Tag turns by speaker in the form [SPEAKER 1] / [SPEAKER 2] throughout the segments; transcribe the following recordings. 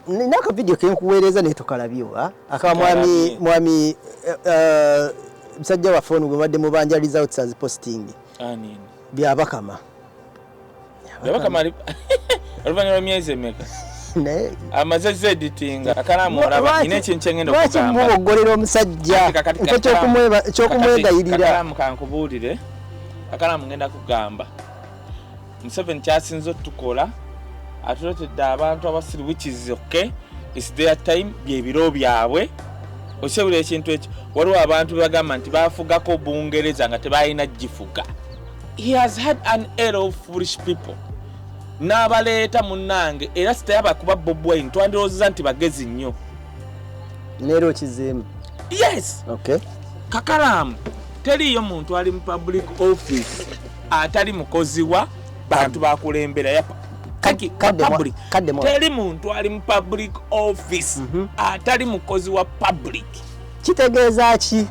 [SPEAKER 1] Nina akavidiyo kenkuweereza naye tokalabye oba aka mwami mwami musajja waffe ono gwe mbadde mubanja results as posting.
[SPEAKER 2] Ani?
[SPEAKER 1] Byabakama.
[SPEAKER 2] Byabakama ali oluvannyuma lwa myezi emeka?
[SPEAKER 1] Naye
[SPEAKER 2] amaze zeditinga akalaamu olaba nina ekintu kyengenda
[SPEAKER 1] okugamba. Lwaki muboggolera omusajja ekyo ky'okumwegayirira?
[SPEAKER 2] Kakalaamu kankubuulire, kakalaamu ngenda kugamba Museveni kyasinze otukola, atuletedde abantu abasiru, which is okay, it's their time, byebiro byabwe. Okyebula ekintu ekyo, waliwo abantu bebagamba nti bafugako Bungereza nga tebalina gifuga. He has had an era of foolish people n'abaleeta munnange, era sitayaba kuba Bobi Wine twandirowoozeza nti bagezi nnyo.
[SPEAKER 1] Neera okizeemu.
[SPEAKER 2] Yes.
[SPEAKER 1] Okay.
[SPEAKER 2] Kakalaamu teriiyo muntu ali mu public office atali mukozi wa bantu bakulembera. Teri muntu ali mu public office atali mukozi wa public.
[SPEAKER 1] Kitegeeza ki?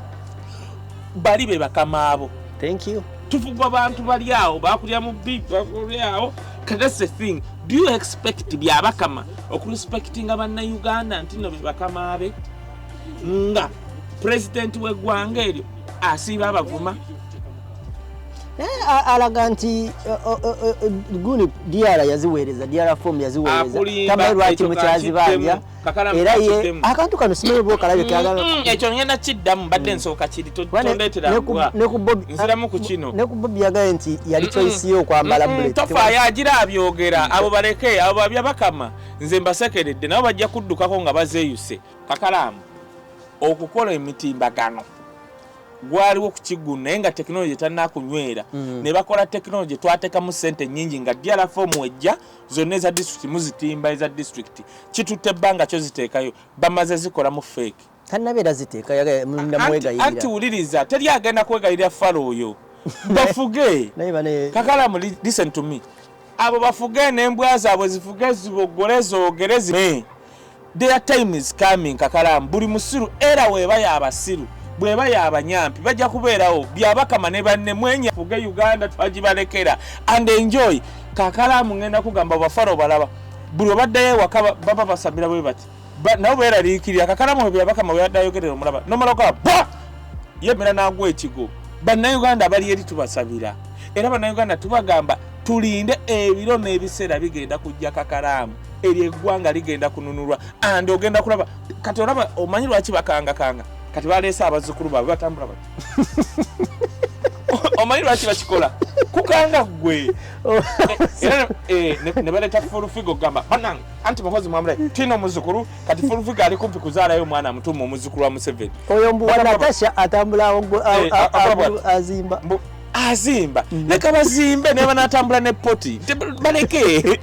[SPEAKER 2] Bali be bakamaabo.
[SPEAKER 1] Thank you.
[SPEAKER 2] Tufugwa bantu bali awo bakulya mu big bakulya awo. That's the thing. Do you expect Byabakama okurespectinga bannayuganda nti no bakama be nga president w'eggwanga eryo asiiba abavuma?
[SPEAKER 1] Alaga nti guni DR yaziweereza, DR form yaziweereza, tamanyi lwaki mukyazibanja. Era ye akantu kano simanyi oba okalabye kagala.
[SPEAKER 2] Ekyo ngenda kiddamu, mbadde nsooka kiri tondeetera mbwa. Nziramu ku kino.
[SPEAKER 1] Ne ku Bobi yagaye nti yali choice ye okwambala bullet.
[SPEAKER 2] Tofaayo agira abyogera, abo baleke, abo babya bakama. Nze mbasekeredde nabo bajja kuddukako nga bazeeyuse. Kakalaamu okukola emitimbagano gwaliwo ku kigulu naye nga tekinologi tannakunywera, ne bakola tekinologi twateekamu ssente nnyingi nga DR form ejja zonna eza disitulikiti muzitimba, eza disitulikiti kitutte ebbanga kyo ziteekayo, bamaze zikolamu fake.
[SPEAKER 1] Tannabeera ziteeka
[SPEAKER 2] namwegayirira. Anti wuliriza, teri agenda kwegayirira falo oyo bafuge. Kakalamu, listen to me, abo bafuge n'embwa zaabwe zifuge zibogole zoogere zime. Their time is coming. Kakalamu buli musiru era weeba y'abasiru bweba y'abanyampi bajja kubeerawo. Byabakama ne banne mwenya fuge Uganda twagibalekera and enjoy. Kakalamu ngenda kugamba bafaro balaba buli obaddayo ewaka baba basamira bwe bati nabo beeraliikirira. Kakalamu Byabakama bwe yadde ayogerera omulaba nomala okola bwa yemera n'agwa ekigo. Bannayuganda abali eri tubasabira, era bannayuganda tubagamba tulinde ebiro n'ebiseera bigenda kujja. Kakalaamu eryo eggwanga ligenda kununulwa and ogenda kulaba. Kati olaba omanyi lwaki bakangakanga? Kati baleese abazzukulu baabwe batambula bati, omanyi lwaki bakikola? Kukanga ggwe. Era ne baleeta Full Figure okugamba banange anti Muhozi mwamulaye tulina omuzzukulu. Kati Full Figure ali kumpi kuzaalayo omwana mutuuma omuzzukulu wa Museveni.
[SPEAKER 1] Oyo mbu wa Natasha atambula azimba.
[SPEAKER 2] Azimba, leka bazimbe naye banatambula ne poti baleke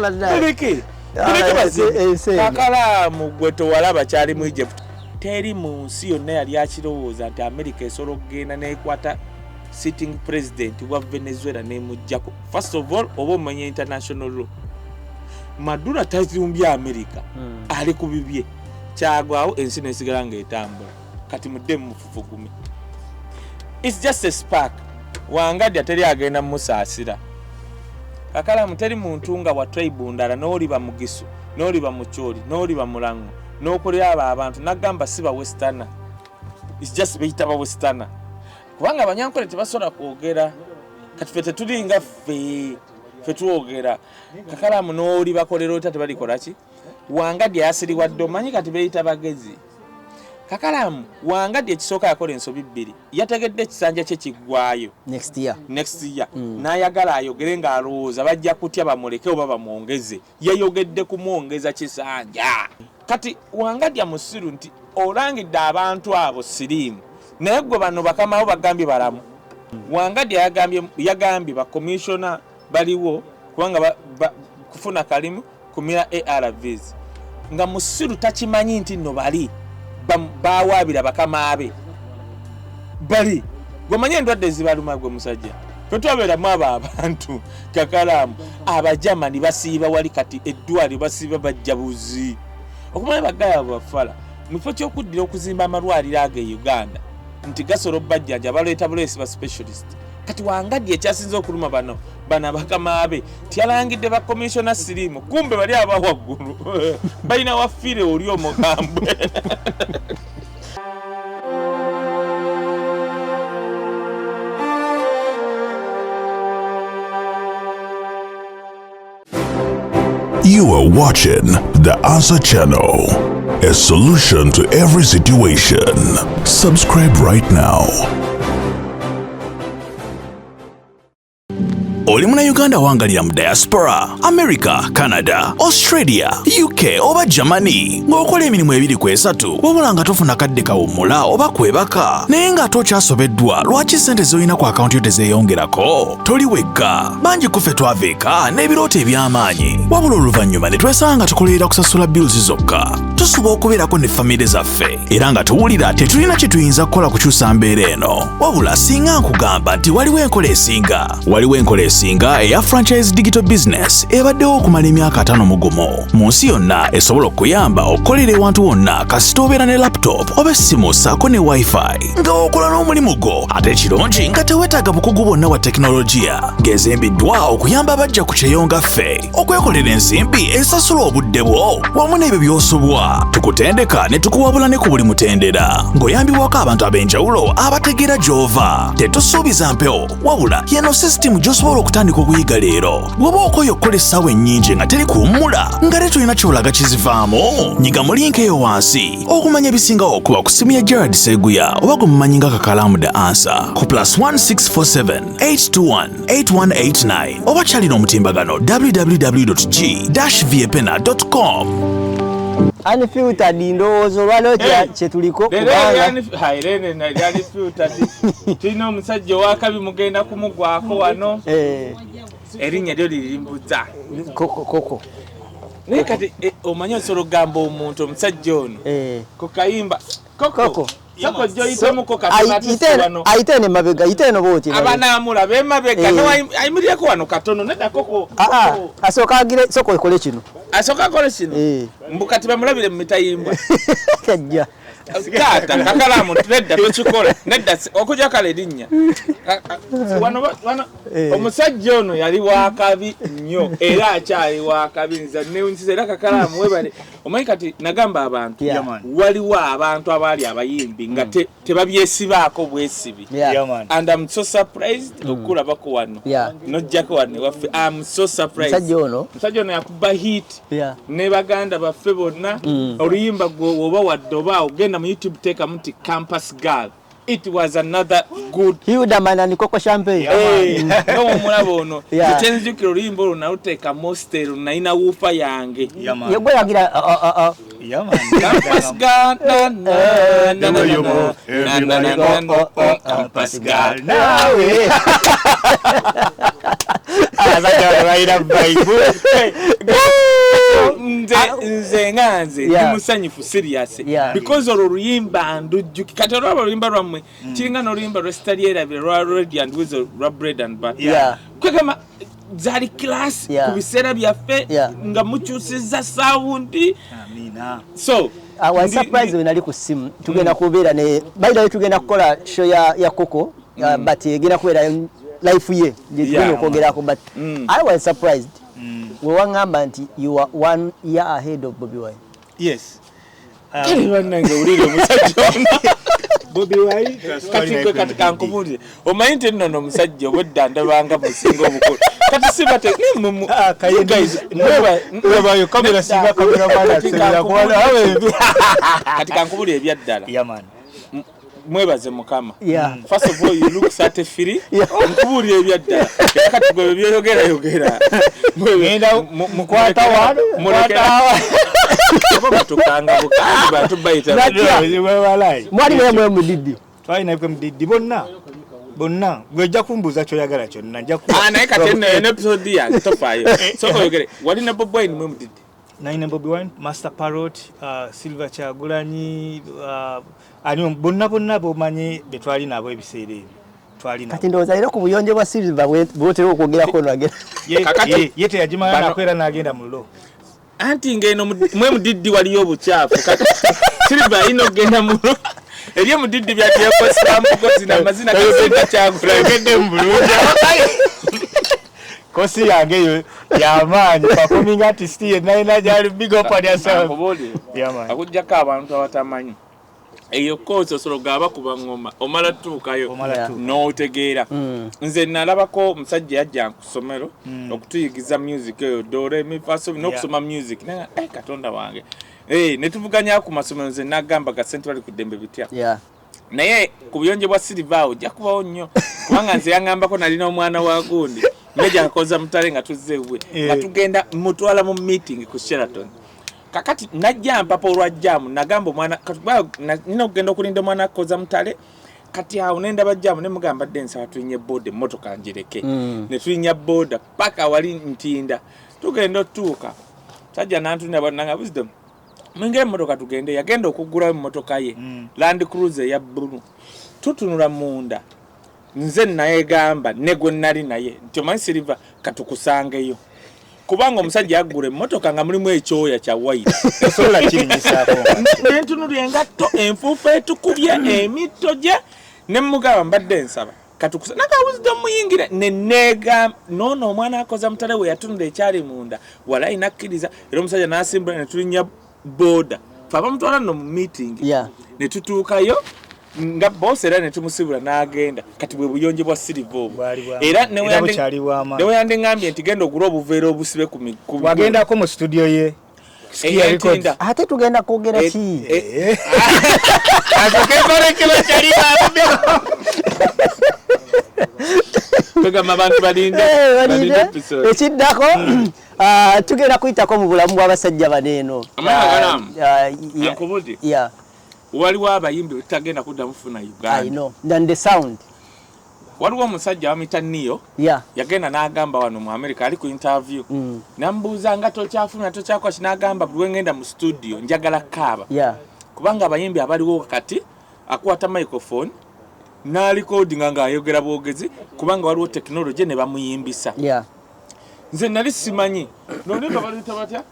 [SPEAKER 2] baleke baleke bazimbe. Kakalaamu gwe tewalaba kyali mu Egypt. Teri mu nsi yonna yali akirowooza nti America esobola okugenda nekwata sitting president wa Venezuela nemugjako. First of all, oba omanya international law, Maduro tazumbye America, ali ku bibye kyagwawo ensi nesigala ngaetambula. Kati muddemu mufufugume, it's just a spark. Wangadya teri agenda musaasira. Kakalamu teri muntu nga wa tribe ndala n'oliba Mugisu n'oliba Mukyoli n'oliba Mulango n'okolera abo abantu nagamba si ba westerner, it's just beyita ba westerner kubanga Abanyankole tebasobola kwogera. Kati ffe tetulinga ffe, ffe twogera. Kakalamu n'oli bakolera otya tebalikola ki? Wangadya yasiriwadde, omanyi kati beyita bagezi. Kakalamu Wangadya ekisooka yakola ensobi bbiri. Yategedde ekisanja kye kiggwayo
[SPEAKER 1] next year.
[SPEAKER 2] Next year. N'ayagala ayogere ng'alowooza bajja kutya bamuleke oba bamwongeze. Yayogedde kumwongeza kisanja. Kati Wangadya musiru nti olangidde abantu abo siriimu, naye gwe bano bakamaabo bagambye balamu. Wangadya yagambye bakomishona baliwo kubanga kufuna kalimu kumira ARVs nga musiru takimanyi nti nno bali bawaabira bakamaabe bali gwemanyi endwadde ezibaluma. Gwe musajja fe twabeeramu abo abantu. Kakalaamu Abajamani basiiba wali kati eddwaliro basiiba bajja buzi okumanya bagaya bafala mu kifo ky'okuddira okuzimba amalwaliro ago e Uganda nti gasobola obbajjanja baleeta buleesi ba specialist. Kati Wangadya ekyasinze okuluma bano Bano abakama be tyalangidde ba commissioner sirimu, kumbe bali aba waggulu balina wafiire oli omukambwe.
[SPEAKER 3] You are watching the Answer Channel, a solution to every situation. Subscribe right now.
[SPEAKER 4] Oli Munnayuganda wangalira mu diaspora, America, Canada, Australia, UK oba Germany, ng'okola emirimu ebiri ku esatu, wabula nga tofuna kadde kawummula oba kwebaka, naye ng'ate okyasobeddwa lwaki ssente z'olina ku akawunti yo tezeeyongerako. Toli wekka, bangi ku ffe twava eka n'ebirooto eby'amaanyi, wabula oluvannyuma ne twesanga nga tukolerera kusasula bills zokka. Tusuba okubeerako ne famire zaffe era nga tuwulira tetulina kye tuyinza kukola kukyusa mbeera eno. Wabula singa nkugamba nti waliwo enkola esinga, waliwo enkola esinga eya franchise digital business ebaddewo okumala emyaka 51 mu nsi yonna, esobola okukuyamba okukolera ewantu wonna kasita obeera ne laptop oba essimu ssaako ne wifi, nga okola n'omulimu gwo, ate ekirungi nga teweetaaga bukugu bwonna bwa tekinologiya, ng'ezimbiddwa okuyamba abajja ku kyeyo nga ffe okwekolera ensimbi esasula obudde bwo wamu n'ebyo by'osobwa. Tukutendeka ne tukuwabula ne ku buli mutendera ng'oyambibwako abantu ab'enjawulo abategeera gy'ova. Tetusuubiza mpewo, wabula yeno sisitimu gy'osobola okutandika okuyiga leero. Bw'oba okoye okukola essaawa ennyingi nga teri kuwummula, nga te tolina ky'olaga kizivaamu, nyiga mu link eyo wansi okumanya ebisingawo okuba ku ssimu ya Gerard Seguya oba gwe mumanyi nga Kakalamu The Answer ku +1647 821 8189 oba kyalina omutimbagano www.g-viepena.com.
[SPEAKER 1] Unfiltered, ndowooza olwaleero kyetuliko kubanga
[SPEAKER 2] Tulina omusajja owakabi, mugenda kumugwako wano. Erinnya lyo lirimbuza.
[SPEAKER 1] Koko, Koko.
[SPEAKER 2] Naye kati omanyi osobola okugamba omuntu omusajja ono kukayimba
[SPEAKER 1] Koko.
[SPEAKER 2] Koko soko gyoyitemuko katono wano.
[SPEAKER 1] Ayite eno emabega, ayite eno bwoti emabega.
[SPEAKER 2] Abanaamulaba emabega ayimirireko wano katono. Nedda, Koko.
[SPEAKER 1] Ah, ah, asooka agire, sooka okole kino.
[SPEAKER 2] Asooka akole kino. Mbu kati bamulabire mu mitayimbwa.
[SPEAKER 1] Kajja.
[SPEAKER 2] Taata Kakalamu, nedda, tokikola, nedda, okujja kale erinnya wano. Omusajja ono yali wakabi nnyo era akyali wakabi. Nze newunyisiza era Kakalamu webale. Omanyi kati nagamba abantu waliwo abantu abaali abayimbi nga tebabyesibaako bwesibi. And I'm so surprised okulabako wano. Nojjako wano ewaffe, I'm so surprised.
[SPEAKER 1] Musajja ono.
[SPEAKER 2] Omusajja ono yakuba hit ne baganda baffe bonna. Oluyimba gwe oba wadde oba ogenda mu YouTube, teekamu nti Campus Girl. It was another good
[SPEAKER 1] Hilderman and Coco Champagne.
[SPEAKER 2] Nga omulaba ono, kyenzijukira oluyimba olwo naluteeka mostel, nalina woofer yange.
[SPEAKER 1] Yegwe yagira ah, ah, ah.
[SPEAKER 2] Campus Girl, na, na, na, na, na, na, na, na, na, na, oh, Campus Girl.
[SPEAKER 1] Naawe.
[SPEAKER 5] Abasajja bano balina vibe.
[SPEAKER 2] Nze nga nze ndi musanyufu, serious, because olwo oluyimba ndujjuki kati. Olwaba oluyimba lwammwe kiringa n'oluyimba lwesitalyerabira lwa Radio and Weasel lwa Bread and Butter. Kwegamba zaali class ku biseera byaffe nga mukyusiza sound.
[SPEAKER 5] Amina.
[SPEAKER 2] So
[SPEAKER 1] I was surprised when nali ku ssimu tugenda kubeera ne, by the way, tugenda kukola show ya Koko, but egenda kubeera life ye gye tugenda okwogerako, but I was surprised we waŋŋamba nti you are one year ahead of Bobi Wine.
[SPEAKER 5] Yes.
[SPEAKER 2] Kale bannange, wulire omusajja ono.
[SPEAKER 5] Bobi Wine.
[SPEAKER 2] Kati gwe, kati kankubuulire, omanyi nti nno omusajja obwedda ndabanga musinga obukulu, kati siba te
[SPEAKER 5] Ah, Webayo kamera, singa kamera mwana aseera kuwala awe.
[SPEAKER 2] Kati kankubuulire ebyaddala.
[SPEAKER 5] Yeah man.
[SPEAKER 2] Mwebaze Mukama. First of all, you look 33. Nkubuulira ebyaddala, era kati gwe byoyogera yogera.
[SPEAKER 5] Ngenda mukwata wano, mukwata wa.
[SPEAKER 2] Oba mutukanga bukangi bantu bayita.
[SPEAKER 1] Natya.
[SPEAKER 5] Wewalai.
[SPEAKER 1] Mwali mwe mudidi.
[SPEAKER 5] Twalina kwe mudidi bonna. Bonna gwe ojja kumbuuza ky'oyagala kyonna, nja ku
[SPEAKER 2] Ah, naye kati eno episode yange tofaayo, sooka oyogere, wali ne Bobi Wine mwe mudidi?
[SPEAKER 5] Nalina Bobi Wine, Master Parrot, Silver Kyagulanyi, ani bonna bonna bomanyi be twali nabo ebiseera ebyo. Twali nabo.
[SPEAKER 1] Kati ndowooza era ku buyonjo bwa Silver bwotera okwogerako nagera.
[SPEAKER 5] Ye teyagimala nakwera n'agenda mu lo.
[SPEAKER 2] Anti ngeno mwe mudidi waliyo obukyafu, kati Silver alina okugenda mulo eri emudidi byatyekosamugozi namazina kasinga Kyagulanyi.
[SPEAKER 5] Tegedde mu bulungi. Course yange eyo yamaanyi, performing artist yenna yenna gyali, big up on yourself.
[SPEAKER 2] Nkubuulire.
[SPEAKER 5] Yeah, man.
[SPEAKER 2] Akuggyako abantu abatamanyi eyo course, osobola ogaba kuba ngoma omala tutuukayo
[SPEAKER 5] Omala
[SPEAKER 1] Yeah.
[SPEAKER 5] tu.
[SPEAKER 2] n'otegeera. Nze nalabako omusajja yajja ku ssomero okutuyigiza music eyo, do re mi fa so, n'okusoma music. Naye eh, Katonda wange. Eh, ne tuvuganya ku masomero. Nze nagamba ga sente bali ku ddembe bitya. Naye ku buyonjo bwa Silver awo ojja kubawo nnyo, kubanga nze yaŋŋambako nalina omwana wa gundi meja kakoza mutale nga tuzze ewuwe nga tugenda mutwala mu meeting ku Sheraton. Kakati najja mpapa olwa jam, nagamba omwana kati nina okugenda okulinda omwana akoza mutale. Kati awo nendaba jam, nemugamba dde nsaba tulinye boda, emmotoka njireke. Ne tulinya boda paka wali Ntinda. Tugenda otutuuka, sajja nantunira nanga, "Wisdom, mwingire emmotoka tugende." Yagenda okuggulawo emmotoka ye, Land Cruiser eya bbulu. Tutunula munda, nze nayegamba ne gwe nali naye nti, "Omanyi Silver, katukusangeyo," kubanga omusajja yaggula emmotoka nga mulimu ekyoya kya white.
[SPEAKER 5] Tosobola kirinyisaako.
[SPEAKER 2] Nentunulya engatto, enfuufu etukubye emitto gye, ne mugamba, "Mbadde nsaba katukusa naga Wisdom muyingire." Neneega noono omwana akoza mutale we yatunula ekyali munda, walayi nakkiriza. Era omusajja n'asimbula ne tulinnya boda, fe abamutwala nno mu meeting. Ne tutuukayo nga boss, era ne tumusibula n'agenda. Kati bwe buyonjo bwa Silver obwo.
[SPEAKER 5] Bwali bwa
[SPEAKER 2] Era
[SPEAKER 5] maanyi. Era bukyali bwa maanyi.
[SPEAKER 2] neweyandiŋambye nti genda ogule obuveera obusibe ku
[SPEAKER 5] Wagendako mu studio ye Skia Records?
[SPEAKER 2] Ey'Entinda.
[SPEAKER 1] Ate tugenda kwogera ki?
[SPEAKER 5] Asokekolekero kyali.
[SPEAKER 2] Tugamba abantu balinde.
[SPEAKER 1] Eh,
[SPEAKER 2] balinde
[SPEAKER 1] balinde.
[SPEAKER 2] episode.
[SPEAKER 1] Ekiddako, tugenda kuyitako mu bulamu bw'abasajja bano eno.
[SPEAKER 2] Amanya galamu.
[SPEAKER 1] Yeah.
[SPEAKER 2] Ankubudde. Waliwo abayimbi tutagenda kuddamu funa
[SPEAKER 1] I
[SPEAKER 2] Uganda.
[SPEAKER 1] know. Than the sound.
[SPEAKER 2] Waliwo omusajja bamuyita Niyo. Yagenda n'agamba wano mu America, ali ku interview, namubuuza nga tokyafuna tokyakola ki, n'agamba, "Buli wengenda mu studio njagala kaaba, kubanga abayimbi abaliwo kati akwata microphone n'alikodinga ng'ayogera bwogezi, kubanga waliwo tekinologi ne bamuyimbisa." Nze nali simanyi noluyimba baluyita batya,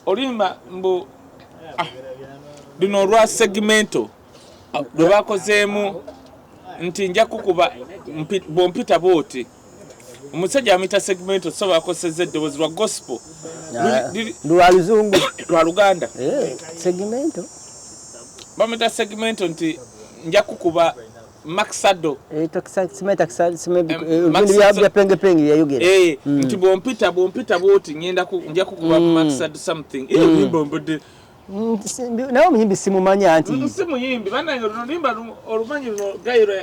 [SPEAKER 2] oluyimba mbu luno olwa segmento, lwe bakozeemu nti nja kukuba bw'ompita bwoti. Omusajja amuyita Segmento, so bakoseza eddoboozi lwa gospel.
[SPEAKER 1] Lwa luzungu?
[SPEAKER 2] Lwa Luganda.
[SPEAKER 1] Eh, Segmento.
[SPEAKER 2] Bamuyita Segmento nti nja kukuba Maxado.
[SPEAKER 1] Eh, bya pengepenge byayogera.
[SPEAKER 2] Eh, nti bwompita bwoti nja kukuba Maxado something. Eh, oluyimba mbudde.
[SPEAKER 1] Naye omuyimbi simumanya nti
[SPEAKER 2] Si muyimbi banange, luno luyimba olumanyi luno gayiro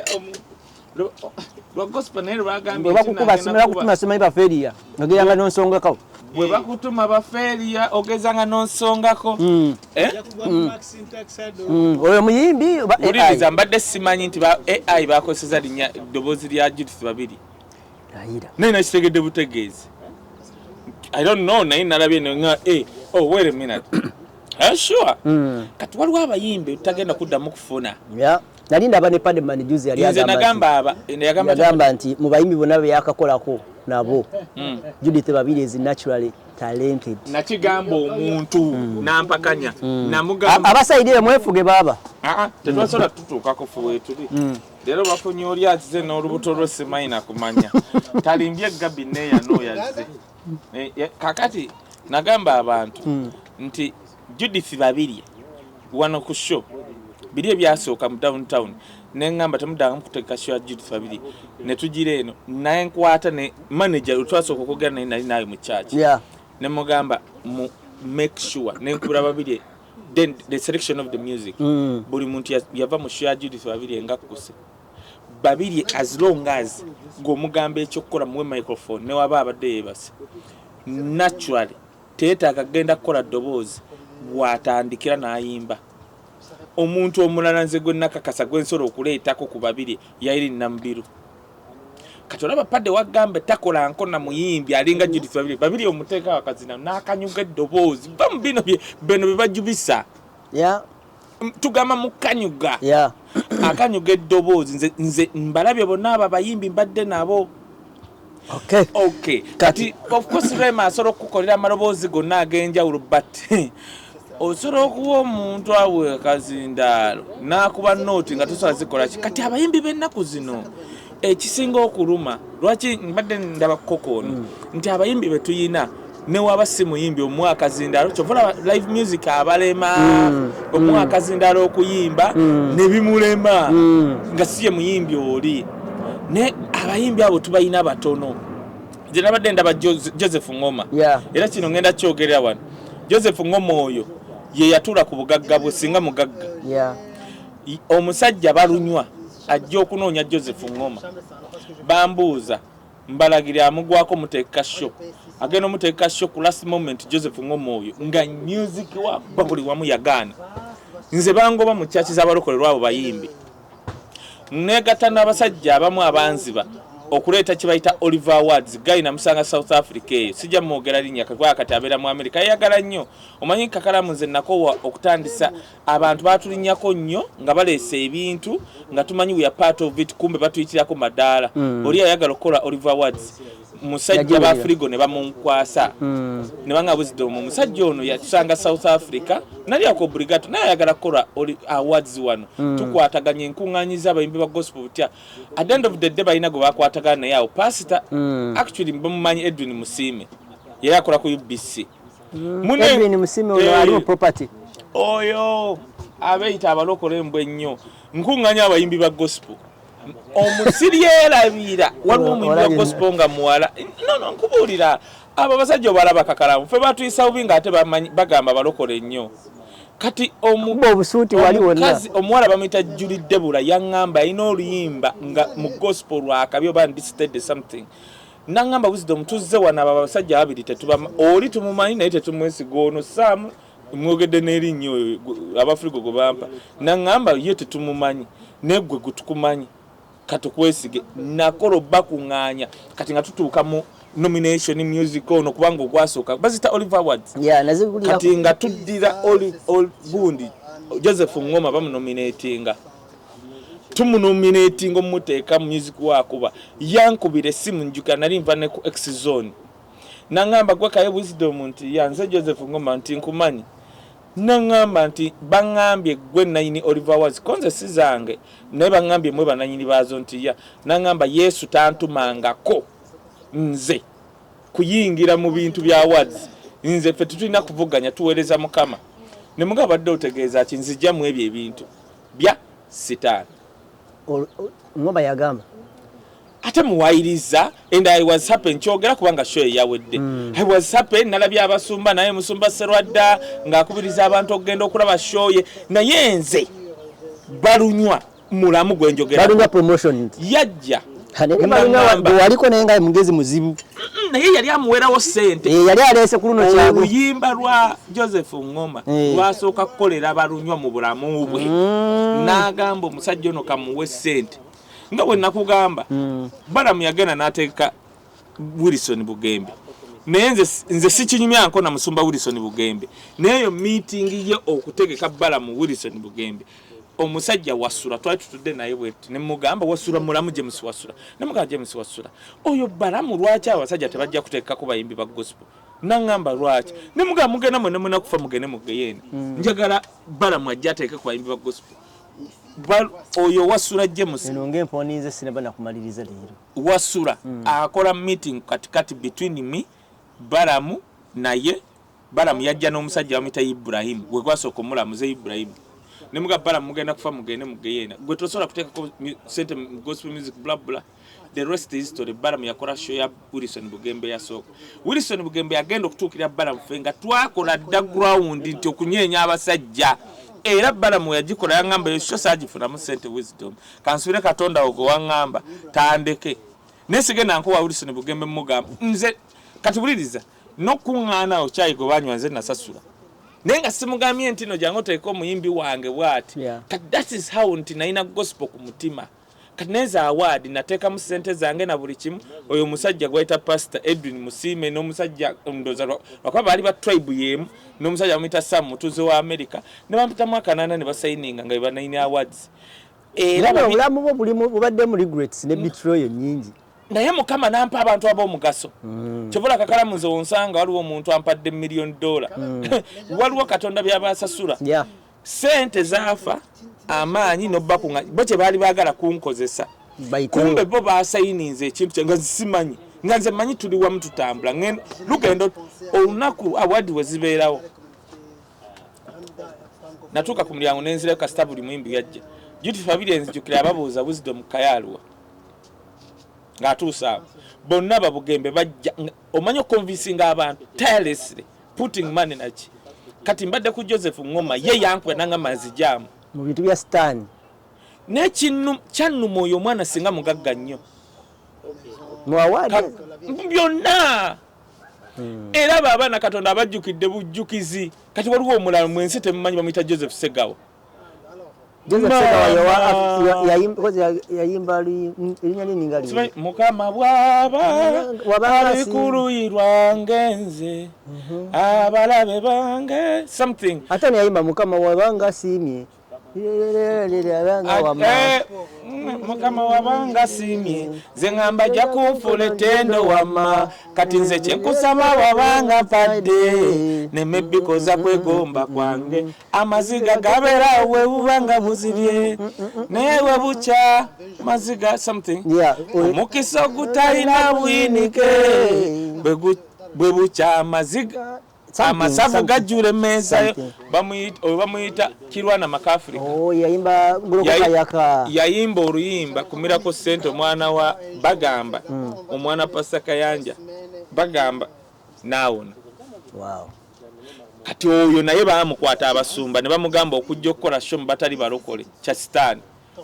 [SPEAKER 2] lwa gospel, naye lwagambye nti
[SPEAKER 1] bwebakukuba
[SPEAKER 2] nagenda
[SPEAKER 1] simala kutuma simanyi baferiya ogenda nonsongako.
[SPEAKER 2] Bwe bakutuma bafeeriya ogezanga n'onsongako. Eh?
[SPEAKER 1] Oyo muyimbi oba AI?
[SPEAKER 2] Wuliriza, mbadde simanyi nti ba AI bakozesa linnya ddoboozi lya Judith Babiri.
[SPEAKER 1] Ayira.
[SPEAKER 2] Naye nakitegedde butegeezi, I don't know, naye nalabye nga eh, oh, wait a minute. Sure. Kati waliwo abayimbi tutagenda kuddamu kufuna.
[SPEAKER 1] Yeah. Nali ndaba ne Padman juzi yali
[SPEAKER 2] Nze
[SPEAKER 1] agamba nti-
[SPEAKER 2] nagamba aba yagamba
[SPEAKER 1] yagamba nti mu bayimbi bonna be yakakolako nabo, Judith Babiri is naturally talented.
[SPEAKER 2] Nakigamba omuntu nampakanya, namugamba
[SPEAKER 1] Abasaidire mwefuge baaba.
[SPEAKER 2] Ah, ah, tetwasobola tutuukako fe weetuli leero. Bafunye oli azize n'olubuto lwe, simanyi nakumanya talimbye Gabi neya n'oyazze. Eh, kakati nagamba abantu nti Judith Babiri wano ku show biri ebyasooka mu downtown, neŋŋamba temuddangamu kutegeka show ya Judith Babiri. Ne tugira eno naye nkwata ne manager twasooka okwogera naye, nali nawe mu church, nemugamba mu make sure nenkubira Babiri, then the selection of the music. Buli muntu yava mu show ya Judith Babiri engakkuse Babiri, as long as ng'omugamba ekyokukola, muwe microphone newaba abadde yeebase, naturally teetaaga kugenda kukola ddoboozi, bw'atandikira n'ayimba. Omuntu omulala nze gwe nakakasa gwe nsobola okuleetako ku Babiri yairi Namubiru. Kati olaba Padde wagamba takola nkona muyimbi alinga Judith Babiri. Babiri omuteeka wakazina n'akanyuga eddoboozi, va mu bino bino bye bajubisa. Tugamba mukanyuga. Akanyuga eddoboozi. Nze mbalabye bonna abo abayimbi mbadde nabo. Okay, kati of course Rema asobola okukukolera amaloboozi gonna ag'enjawulo, but osobola okuwa omuntu awe akazindaalo n'akuba nooti nga tosobola zikola ki. Kati abayimbi b'ennaku zino Ekisinga okuluma, lwaki mbadde ndaba koko ono, nti abayimbi betuyina, newaba si muyimbi, omuwa akazindalo, kyova olaba live music abalema, omuwa akazindalo okuyimba ne bimulema nga si ye muyimbi oli. Ne abayimbi abo tubayina batono. Nze nabadde ndaba Joseph Ngoma. Era kino ngenda kyogerera wano. Joseph Ngoma oyo ye yatuula ku bugagga bwe, singa mugagga. Omusajja balunywa ajja okunoonya Joseph Ngoma, bambuuza mbalagira amugwako muteeka show, agenda omuteeka show ku last moment. Joseph Ngoma oyo nga music wa buli wamu yagaana. Nze bangoba mu church z'abalokole lwabo bayimbi. Negatta n'abasajja abamu abanziba okuleeta kye bayita Oliver Awards. Guy namusanga South Africa eyo, sijja mwogera linnya kuba kati abeera mu America. Yayagala nnyo, omanyi kakalamu, nze nakowa okutandisa abantu batulinnyako nnyo nga baleese ebintu nga tumanyi we are part of it, kumbe batuyitirako madaala. Oli yayagala okukola Oliver Awards, musajja
[SPEAKER 1] Yagiwulira.
[SPEAKER 2] Ba Frigo ne bamunkwasa ne banga Wisdom, omusajja ono yatusanga South Africa, nali ako obligato, naye ayagala kukola awards wano, tukwataganya enkuŋŋaanyiza abayimbi ba gospel butya. At the end of the day balina gwe bakwatagana naye awo, pastor, actually bamumanyi, Edwin Musiime, yali akola ku UBC.
[SPEAKER 1] Edwin Musiime ono ali mu property.
[SPEAKER 2] Oyo abeeyita abalokole embwa ennyo. Nkuŋŋanya abayimbi ba gospel, omusiri erabira waliwo omuyimbi wa
[SPEAKER 1] Olabye.
[SPEAKER 2] gospel nga muwala. No, nkubuulira, abo abasajja obalaba kakalamu, fe batuyisa bubi ng'ate bagamba balokole nnyo. Kati
[SPEAKER 1] Kuba obusuuti wali wonna.
[SPEAKER 2] Omuwala bamuyita Julie Debula, yaŋŋamba alina oluyimba nga mu gospel lwakabi oba ndistede something. Naŋŋamba, "Wisdom, tuzze wano, abo abasajja babiri tetubama, oli tumumanyi naye tetumwesiga, ono Sam mwogedde n'erinnya oyo abafrigo gwe bampa." Naŋŋamba ye tetumumanyi, naye gwe gwe tukumanyi, katukwesige. Nakola obbakuŋŋaanya, kati nga tutuuka mu nomination music ono, kubanga ogwasooka bazita Oliver Awards.
[SPEAKER 1] Yeah, nazigulira.
[SPEAKER 2] Kati nga tuddira gundi Joseph Ngoma, bamunominatinga, tumunominatinga omuteeka mu music wakuba. Yankubira essimu, njuka nali nva ne ku X Zone, naŋŋamba, "Gwe kaye Wisdom?" Nti, "Ya, nze Joseph Ngoma." Nti, "Nkumanyi." Naŋŋamba nti, "Baŋŋambye gwe nanyini Oliver Awards." Ko nze si zange, naye baŋŋambye mwe bananyini baazo. Nti, "Ya." Naŋŋamba, "Yesu tantumangako nze kuyingira mu bintu bya awards. Nze ffe tetulina kuvuganya, tuweereza Mukama." Ne mugamba, "Badde otegeeza ki?" "Nzijja mu ebyo ebintu bya sitaani."
[SPEAKER 1] Ngoma yagamba.
[SPEAKER 2] Ate muwayiriza, and I was happy, nkyogera kubanga show eyawedde. I was happy, nalabye abasumba, naye musumba Serwadda ng'akubiriza abantu okugenda okulaba show ye. Naye nze balunywa mulamu gwe njogera.
[SPEAKER 1] Balunywa promotion.
[SPEAKER 2] Yajja.
[SPEAKER 1] Naye balunywa
[SPEAKER 2] Nangamba.
[SPEAKER 1] bwe waliko naye nga mugezi muzibu.
[SPEAKER 2] Naye yali amuwerawo ssente.
[SPEAKER 1] Eh, yali aleese ku luno kyago.
[SPEAKER 2] Oluyimba lwa Joseph Ngoma lwasooka kukolera balunywa mu bulamu bwe, n'agamba omusajja ono kamuwe ssente. Nga bwe nakugamba, Balamu yagenda n'ateeka Wilson Bugembe, naye nze sikinyumyanko na musumba Wilson Bugembe, naye eyo meeting ye okutegeka Balamu Wilson Bugembe, omusajja Wasula twali tutudde naye bwetu, nemugamba, "Wasula mulamu, James Wasula." Nemugamba, "James Wasula, oyo Balamu lwaki abasajja tebajja kuteekako bayimbi ba gospel?" Naŋŋamba, "Lwaki?" Nemugamba, "Mugenda mwene munakufa, mugende mugeyene. Njagala Balamu ajja ateeke ku bayimbi ba gospel." Oyo Wasula James.
[SPEAKER 1] Eno ng'emponinze, sinaba nakumaliriza leero.
[SPEAKER 2] Wasula akola meeting katikati between me, Balamu, naye Balamu yajja n'omusajja bamuyita Ibrahimu, gwe gwasooka omulamuze Ibrahimu. Nemuga, "Balamu, mugenda kufa, mugende mugeyena, gwe tosobola kuteekako sente mu gospel music, bla bla." The rest is history. Balamu yakola show ya Wilson Bugembe yasooka. Wilson Bugembe yagenda okutuukira Balamu ffe nga twakola dda ground nti okunyeenya abasajja. Era Balamu yagikola, yaŋŋamba, "Eyo show saagifunamu sente, Wisdom, kansubire Katonda wo gwe waŋŋamba tandeke." Naye sigenda nkuwa Wilson Bugembe mugamba nze kati buliriza n'okuŋŋaana awo kyayi gwe banywa nze nasasula, naye nga simugambye nti no jangu oteeke omuyimbi wange bw'ati. Kati that is how nti nalina gospel ku mutima. Kati neza award nateekamu sente zange na buli kimu. Oyo omusajja gwayita Pastor Edwin Musiime n'omusajja ndoza lwakuba baali ba tribe y'emu, n'omusajja bamuyita Sam, mutuuze wa America, ne bampitamu akanaana ne basayininga nga bebanayini awards. Era
[SPEAKER 1] era obulamu bwo bulimu bubaddemu regrets ne betrayal nyingi.
[SPEAKER 2] Naye Mukama nampa abantu ab'omugaso. Kyovula kakalamu nze onsanga waliwo omuntu ampadde $1 million, waliwo Katonda byabasasula. Sente zaafa amaanyi nobakuŋa bo kye baali baagala kunkozesa. Kumbe bo basayininze ekintu kye nga simanyi, nga nze manyi tuli wamu tutambula. Lugendo olunaku award we zibeerawo, natuuka ku mulyango nenzirayo, kasita buli muyimbi yajja. Judith Babiri enzijukira ababuuza Wisdom Kayalwa ng'atuuse awo, bonna babugembe bajja. Omanyi okonvinsinga abantu tirelessly, putting money naki. Kati mbadde ku Joseph Ngoma, ye yankuba nangamba nzijaamu
[SPEAKER 1] mu bintu bya sitaani.
[SPEAKER 2] Naye kyannuma oyo omwana singa mugagga nnyo.
[SPEAKER 1] Mu award
[SPEAKER 2] byonna. Era abo abaana Katonda abajjukidde bujjukizi. Kati waliwo omulala mwensi temumanyi, bamuyita Joseph Segawa.
[SPEAKER 1] Joseph Segawa yayimba erinnya nini nga
[SPEAKER 2] li Mukama bw'aba ali ku luyi lwange, nze abalabe bange something.
[SPEAKER 1] Ate neyayimba Mukama wabanga asiimye.
[SPEAKER 2] Mukama wabanga asiimye, nze ŋŋamba ajja kunfuula ettendo wamma. Kati nze kyenkusaba, wabanga mpadde nemebikoza kwegomba kwange, amaziga gabeerawo bwe buba nga buzibye, naye bwe bukya maziga something. Omukisa ogutalina buyinike bwe bukya amaziga amasavu gajjula emmeeza yo. Oyo bamuyita Kirwana Makafrika.
[SPEAKER 1] Oh, yayimba Gulokokayaka.
[SPEAKER 2] Yayimba oluyimba kumirako ssente, omwana wa bagamba omwana Pasa Kayanja bagamba naawona. Kati oyo naye bamukwata abasumba ne bamugamba okujja okukola show mu batali balokole, kya sitaani.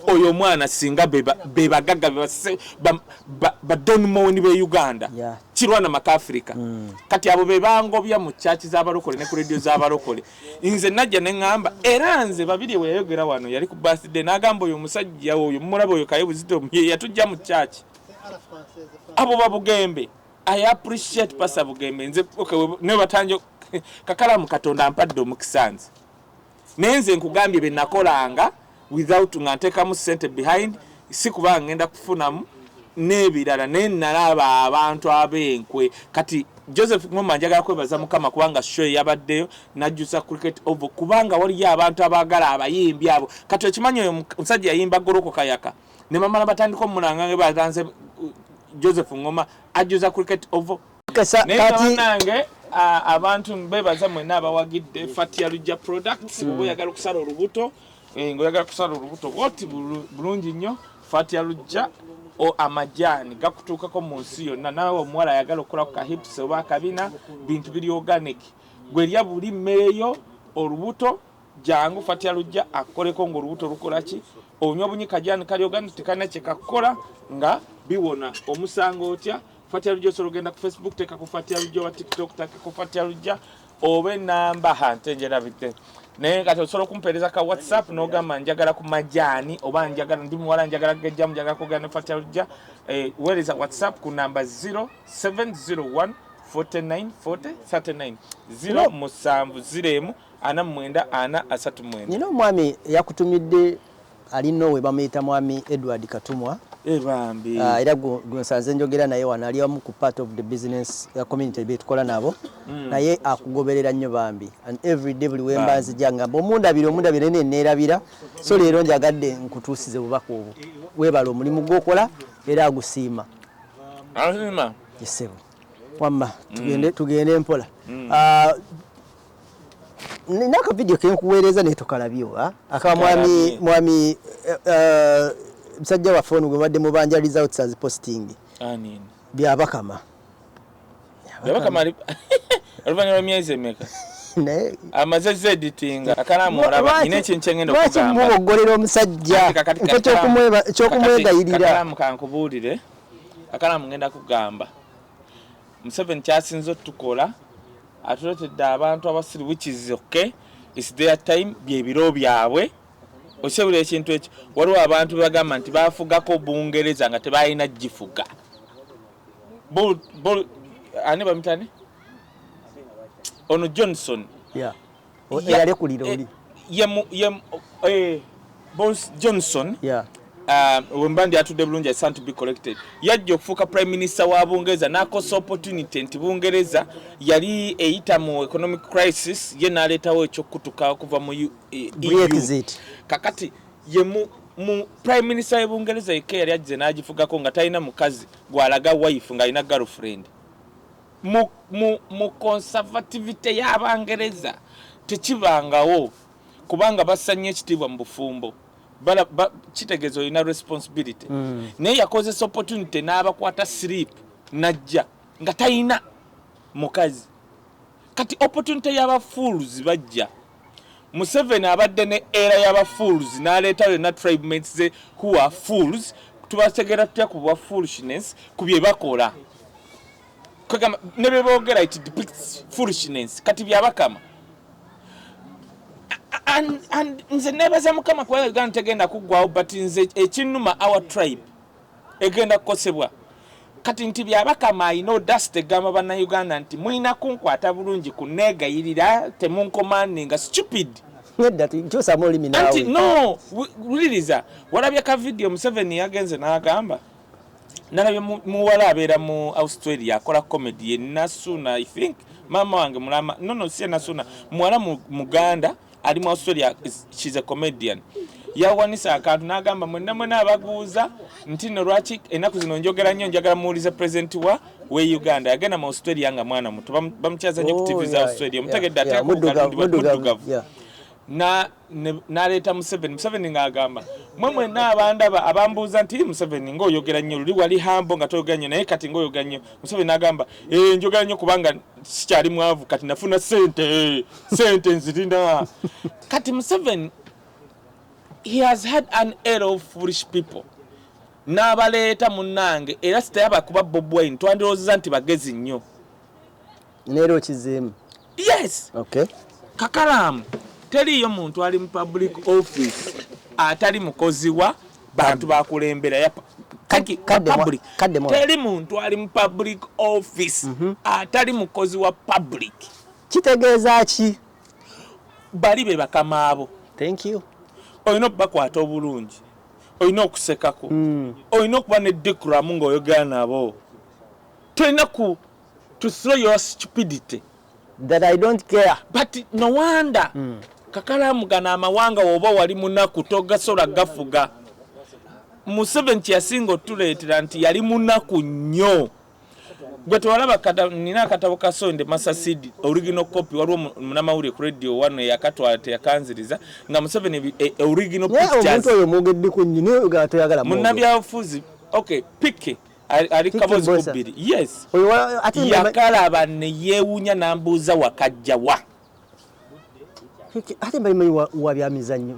[SPEAKER 2] Oyo omwana singa be bagagga ba Don Moen be Uganda. Kirwana Makafrika. Kati abo be bangobya mu church z'abalokole ne ku radio z'abalokole. Nze najja ne ŋŋamba, era nze Babiri we yayogera wano, yali ku birthday, n'agamba oyo omusajja oyo mumulaba oyo Kaye Buzito ye yatujja mu church. Abo babugembe. I appreciate Pastor Bugembe. Nze okay, ne batanje kakalamu Katonda ampadde omukisa nze. Naye nze nkugambye bye nakolanga without nga nteekamu ssente behind, si kubanga ngenda kufunamu n'ebirala, naye nalaba abantu ab'enkwe. Kati Joseph Ngoma njagala kwebaza Mukama kubanga show yabaddeyo najjuza Cricket Oval, kubanga waliyo abantu abaagala abayimbi abo. Kati okimanyi oyo omusajja yayimba Goloko Kayaka ne bamala batandika omulanga nga batanze Joseph Ngoma ajjuza Cricket Oval. Naye bannange, abantu bebaza mwenna abawagidde Fatia Lujja Products. Bw'oba oyagala okusala olubuto, ng'oyagala kusala olubuto bwoti bulungi nnyo, Fatia Lujja o amajaani gakutuukako mu nsi yonna. Naawe omuwala ayagala okukola ku kahips oba akabina, bintu biri organic, gwerya buli mmere yo olubuto, jangu Fatia Lujja akukoleko ng'olubuto lukola ki. Onywa bunyi kajaani kali organic, tekalina kye kakukola nga biwona omusango otya. Fatia Lujja osobola ogenda ku Facebook, teeka ku Fatia Lujja, oba TikTok, teeka ku Fatia Lujja, oba enamba hante njerabidde. Naye kati osobola okumpeereza ka WhatsApp n'ogamba njagala ku majaani, oba njagala, ndi muwala njagala kugejjamu, njagala kwogera ne Fatia Lujja. Weereza WhatsApp ku namba 0701 49 40 39, 0 7 0 1 49 4 39.
[SPEAKER 1] Nina omwami yakutumidde ali Norway, bamuyita Mwami Edward Katumwa.
[SPEAKER 2] Bambi.
[SPEAKER 1] Era gwe nsanze njogera naye wano, ali wamu ku part of the business community betukola nabo. Naye akugoberera nnyo bambi, and every day buli wemba nzija ngamba omundabira omundabira, naye neerabira. So leero njagadde nkutuusize bubaka obwo, weebala omulimu gw'okola era agusiima.
[SPEAKER 2] Azima.
[SPEAKER 1] Esebo wamma tugende, tugende mpola. Ah, nina akavidiyo kenkuweereza naye tokalabye oba aka mwami
[SPEAKER 2] Sikalabye.
[SPEAKER 1] Mwami musajja waffe ono gwe badde mubanja results as posting.
[SPEAKER 2] Anini?
[SPEAKER 1] Byabakama.
[SPEAKER 2] Byabakama ali oluvannyuma lw'emyezi emeka?
[SPEAKER 1] Naye
[SPEAKER 2] amaze zeditinga akalamu olaba nina ekintu kyengenda
[SPEAKER 1] lwaki
[SPEAKER 2] okugamba.
[SPEAKER 1] Muboggolera omusajja
[SPEAKER 2] Kati
[SPEAKER 1] nfo ekyokumwegayirira.
[SPEAKER 2] Kakalamu kankubuulire, akalamu ngenda kugamba Museveni kyasinze otukola, atuleetedde abantu abasiri, which is okay, it's their time, byebiro byabwe. Okyebula ekintu ekyo, waliwo abantu bebagamba nti bafugako Bungereza nga tebalina gifuga. Ani bamutane ono Johnson?
[SPEAKER 1] Eyalekulira oli.
[SPEAKER 2] Boris Johnson. Wemba ndi atudde bulungi, I stand to be corrected, yajja okufuuka prime minister wa Bungereza n'akosa opportunity nti Bungereza yali eyita mu economic crisis, ye n'aleetawo ekyokutuka okuva mu EU.
[SPEAKER 1] Brexit.
[SPEAKER 2] Kakati yemu Mu prime minister w'e Bungereza yekka yali ajje n'agifugako nga talina mukazi gw'alaga wife, ng'alina girlfriend. Mu conservativity y'Abangereza tekibangawo, kubanga bassa nnyo ekitiibwa mu bufumbo. Kitegeeza olina responsibility. Naye yakozesa opportunity n'abakwata slip, najja nga talina mukazi. Kati opportunity y'aba fools bajja. Museveni abadde ne era y'aba fools, n'aleeta yonna tribe mates ze who are fools. Tubategeera tutya ku bwa foolishness? Ku bye bakola. Kwegamba ne bye boogera, it depicts foolishness. Kati Byabakama and nze nebaza Mukama kubanga Uganda tegenda kuggwawo, but nze ekinnuma, our tribe egenda kukosebwa. Kati nti Byabakama ayina audacity egamba Bannayuganda nti mulina kunkwata bulungi, kuneegayirira, temuncommandinga. Stupid.
[SPEAKER 1] Nedda, kyusamu olulimi
[SPEAKER 2] Anti
[SPEAKER 1] naawe.
[SPEAKER 2] No, wuliriza, walabye ka video Museveni yagenze n'agamba, nalabye muwala abeera mu Australia akola comedy, ye Nasuna, I think maama wange mulama. No, si ye Nasuna, muwala Muganda ali mu Australia, she's a comedian. Yawanisa akantu n'agamba, mwenna mwena abaguuza nti no lwaki ennaku zino njogera nnyo, njagala muwulize president wa we Uganda. Yagenda mu Australia nga mwana muto, bamukyaza nnyo ku TV za Australia. Omutegedde? Ateeka muddugavu n'aleeta Museveni. Museveni ng'agamba, mwe mwenna abandaba abambuuza nti Museveni ng'oyogera nnyo, luli wali hambo nga toyogera nnyo, naye kati ng'oyogera nnyo. Museveni n'agamba, "Eh, njogera nnyo kubanga sikyali mwavu, kati nafuna sente, sente nzirina." Kati Museveni, he has had an era of foolish people n'abaleeta munnange, era sitayaba kuba Bobi Wine twandirowoozeza nti bagezi nnyo.
[SPEAKER 1] Neera okizeemu.
[SPEAKER 2] Yes.
[SPEAKER 1] Okay.
[SPEAKER 2] Kakalaamu, teriiyo muntu ali mu public office atali mukozi wa bantu bakulembera. Public.
[SPEAKER 1] Kadde mwa.
[SPEAKER 2] Teri muntu ali mu public office atali mukozi wa public.
[SPEAKER 1] Kitegeeza ki?
[SPEAKER 2] Bali be bakama abo.
[SPEAKER 1] Thank you.
[SPEAKER 2] Olina okubakwata obulungi, olina okusekako, olina okuba ne decorum ng'oyogera nabo. Tolina ku to throw your stupidity.
[SPEAKER 1] That I don't care.
[SPEAKER 2] But no wonder, kakalaamu, gano amawanga woba wali munaku togasobola gafuga. Museveni kyeyasinga otuleetera nti yali munaku nnyo. Gwe tewalaba nina akatabo ka Sowing the Mustard Seed, original copy. Waliwo munamawulire ku Radio One eyakatwala, teyakanziriza nga Museveni original
[SPEAKER 1] Naye omuntu
[SPEAKER 2] pictures.
[SPEAKER 1] oyo mwogeddeko nnyo, naye oyogera toyagala mwogere.
[SPEAKER 2] Munnabyabufuzi, okay, pike ali
[SPEAKER 1] Pike
[SPEAKER 2] kabozi
[SPEAKER 1] Bosa.
[SPEAKER 2] ku bbiri, yes.
[SPEAKER 1] Oyo ate
[SPEAKER 2] Yakalaba ne yeewuunya n'ambuuza wakajjawa.
[SPEAKER 1] Ate mbayimanyi wa byamizannyo.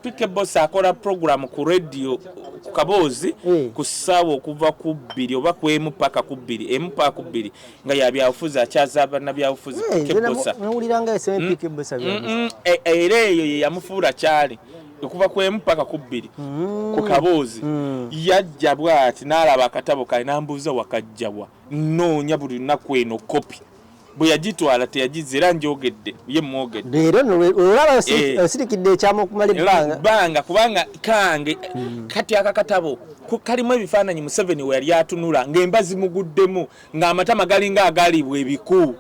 [SPEAKER 2] Pike Boss akola program ku radio ku kaboozi ku ssaawa okuva ku 2 oba ku 1 paka ku 2, 1 paka ku 2, nga yabyabufuzi, akyaza bannabyabufuzi. Pike Bossa.
[SPEAKER 1] Nawuliranga eseme Pike Bossa byamizannyo.
[SPEAKER 2] Era eyo ye yamufuula kyali okuva ku 1 paka ku 2 ku kaboozi. Yajja bw'ati n'alaba akatabo kae n'ambuuza wakajjawa, nnoonya buli lunaku eno kopi. Bwe yagitwala teyagiza, era njogedde ye mwogedde.
[SPEAKER 1] Leero nno olaba osirikidde ekyama okumala ebbanga.
[SPEAKER 2] Bbanga, kubanga kange. Kati akakatabo kalimu ebifaananyi Museveni we yali atunula ng'emba zimuguddemu, ng'amatama galinga agalibwa ebiku.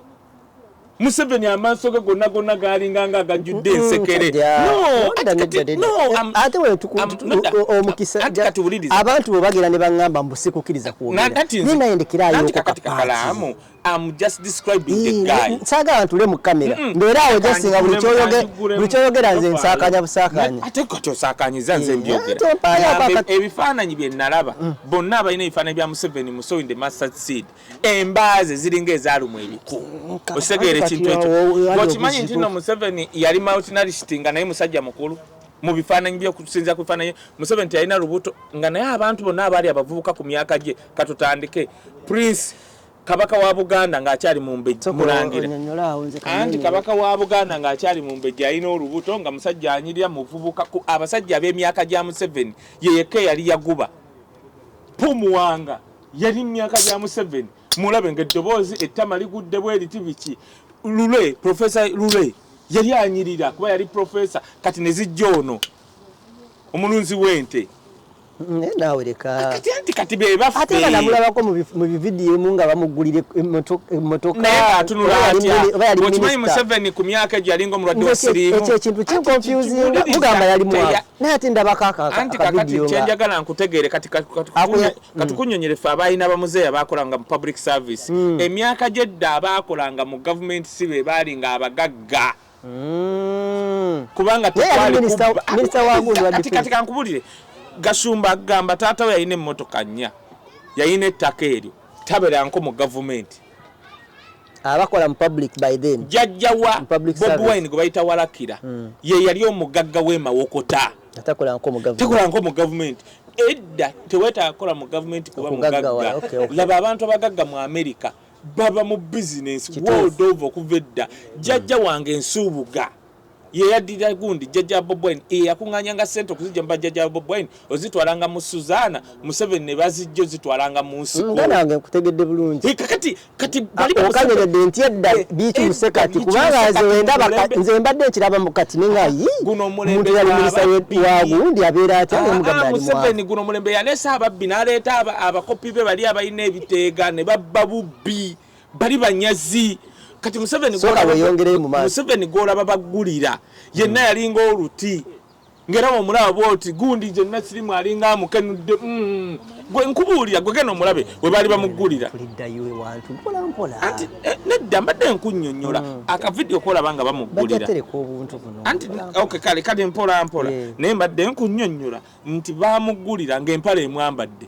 [SPEAKER 2] Museveni amaaso ge gonna gonna galinga nga agajjudde ensekere. No,
[SPEAKER 1] Nedda,
[SPEAKER 2] anti
[SPEAKER 1] nedda, nedda.
[SPEAKER 2] no,
[SPEAKER 1] Ate we
[SPEAKER 2] nedda.
[SPEAKER 1] omukisa
[SPEAKER 2] Anti kati wuliriza.
[SPEAKER 1] Abantu bwe bagera ne baŋŋamba mbu sikukkiriza kwogera,
[SPEAKER 2] Nanti
[SPEAKER 1] naye naye ndekerayo.
[SPEAKER 2] Nanti kakati kakalaamu, I'm just describing the guy.
[SPEAKER 1] Saagala ntule mu kamera, mbeera awo jasinga buli
[SPEAKER 2] Kanjigulemu.
[SPEAKER 1] buli kyoyogera nze
[SPEAKER 2] Tofaayo.
[SPEAKER 1] nsaakanya busaakanya.
[SPEAKER 2] Ate kati osaakanyiza nze mbyogera.
[SPEAKER 1] Ate mpaayo
[SPEAKER 2] Ngamba ebifaananyi bye nalaba, bonna abalina ebifaananyi bya Museveni mu Sowing the Mustard Seed, embaaze ziringa ezaalumwa ebiku. Ositegeera
[SPEAKER 1] Kati
[SPEAKER 2] ekintu ekyo?
[SPEAKER 1] awo
[SPEAKER 2] Okimanyi nti
[SPEAKER 1] obuzibu.
[SPEAKER 2] no Museveni yali malnourished nga naye musajja mukulu mu bifaananyi byokusinza ku bifaananyi. Museveni teyalina lubuto nga naye abantu bonna abaali abavubuka ku myaka gye. Katutandike Prince Kabaka wa Buganda ng'akyali mumbejja
[SPEAKER 1] Sokola
[SPEAKER 2] mulangira.
[SPEAKER 1] onyonyola awo nze
[SPEAKER 2] Anti
[SPEAKER 1] kannyonnyole.
[SPEAKER 2] Kabaka wa Buganda ng'akyali mumbejja alina olubuto, nga musajja anyirira, muvubuka. Abasajja ab'emyaka gya Museveni ye yekka eyali yaguba. Pumuwanga yali mu myaka gya Museveni, mulabe ng'eddoboozi ettama ligudde bwe riti biki. Lule, Profesa Lule yali anyirira kuba yali profesa. Kati ne zijja ono omulunzi w'ente.
[SPEAKER 1] Naye naawe leka.
[SPEAKER 2] Kati anti kati be baffe.
[SPEAKER 1] Ate nga namulabako mu bividiyo emu nga bamugulira emmotoka.
[SPEAKER 2] Naye atunula atya? Okimanyi Museveni ku myaka egyo yalinga omulwadde wa siriimu.
[SPEAKER 1] Ekyo ekintu kinconfusinga, mugamba yali mwavu naye ate ndabako
[SPEAKER 2] Anti kakati kyenjagala nkutegeere, kati katukunyonyere ffe abalina bamuzeeyi abaakolanga mu public service. Emyaka gy'edda abaakolanga mu gavumenti si be baali nga abagagga. Kubanga kati kankubulire, Gashumba agamba taata we yalina emmotoka nnya, yalina ettaka eryo, tabeeranko mu gavumenti.
[SPEAKER 1] Abakola mu public by then.
[SPEAKER 2] Jjajja wa Bobi Wine gwe bayita Walakira ye yali omugagga w'e Mawokota.
[SPEAKER 1] Takolanko mu gavumenti.
[SPEAKER 2] Takolanko mu gavumenti. Edda teweetaaga kukola mu gavumenti kuba mugagga. Laba abantu abagagga mu Amerika baba mu business world over okuva edda. Jjajja wange Nsuubuga yeyaddira gundi jjajja Bobi Wine eyakuŋŋaanyanga ssente okuzijja mu bajjajja Bobi Wine ozitwalanga mu Suzaana, Museveni ne bazijja ozitwalanga mu nsiko.
[SPEAKER 1] Nga nange nkutegedde bulungi.
[SPEAKER 2] Kakati kati
[SPEAKER 1] okanyonyodde nti edda bikyuse kati, kubanga nze wendaba nze mbadde nkiraba mu kati ne nga yi
[SPEAKER 2] guno omulembe
[SPEAKER 1] yali minisita wa gundi abeera atya ne mugamba ali
[SPEAKER 2] Museveni guno omulembe yaleese ababbi n'aleeta abakopi be bali abalina ebiteega ne babba bubbi bali banyazi. Kati Museveni Museveni gw'olaba baggulira yenna yalinga oluti ngera omulaba bw'oti gundi gyenna sirimu alinga amukenudde. Gwe nkubuulira gwe genda omulabe we baali bamuggulira. Anti nedda mbadde nkunnyonnyola akavidiyo k'olaba nga bamuggulira. Anti okay kale kale mpola mpola naye mbadde nkunnyonnyola nti bamuggulira ng'empale emwambadde.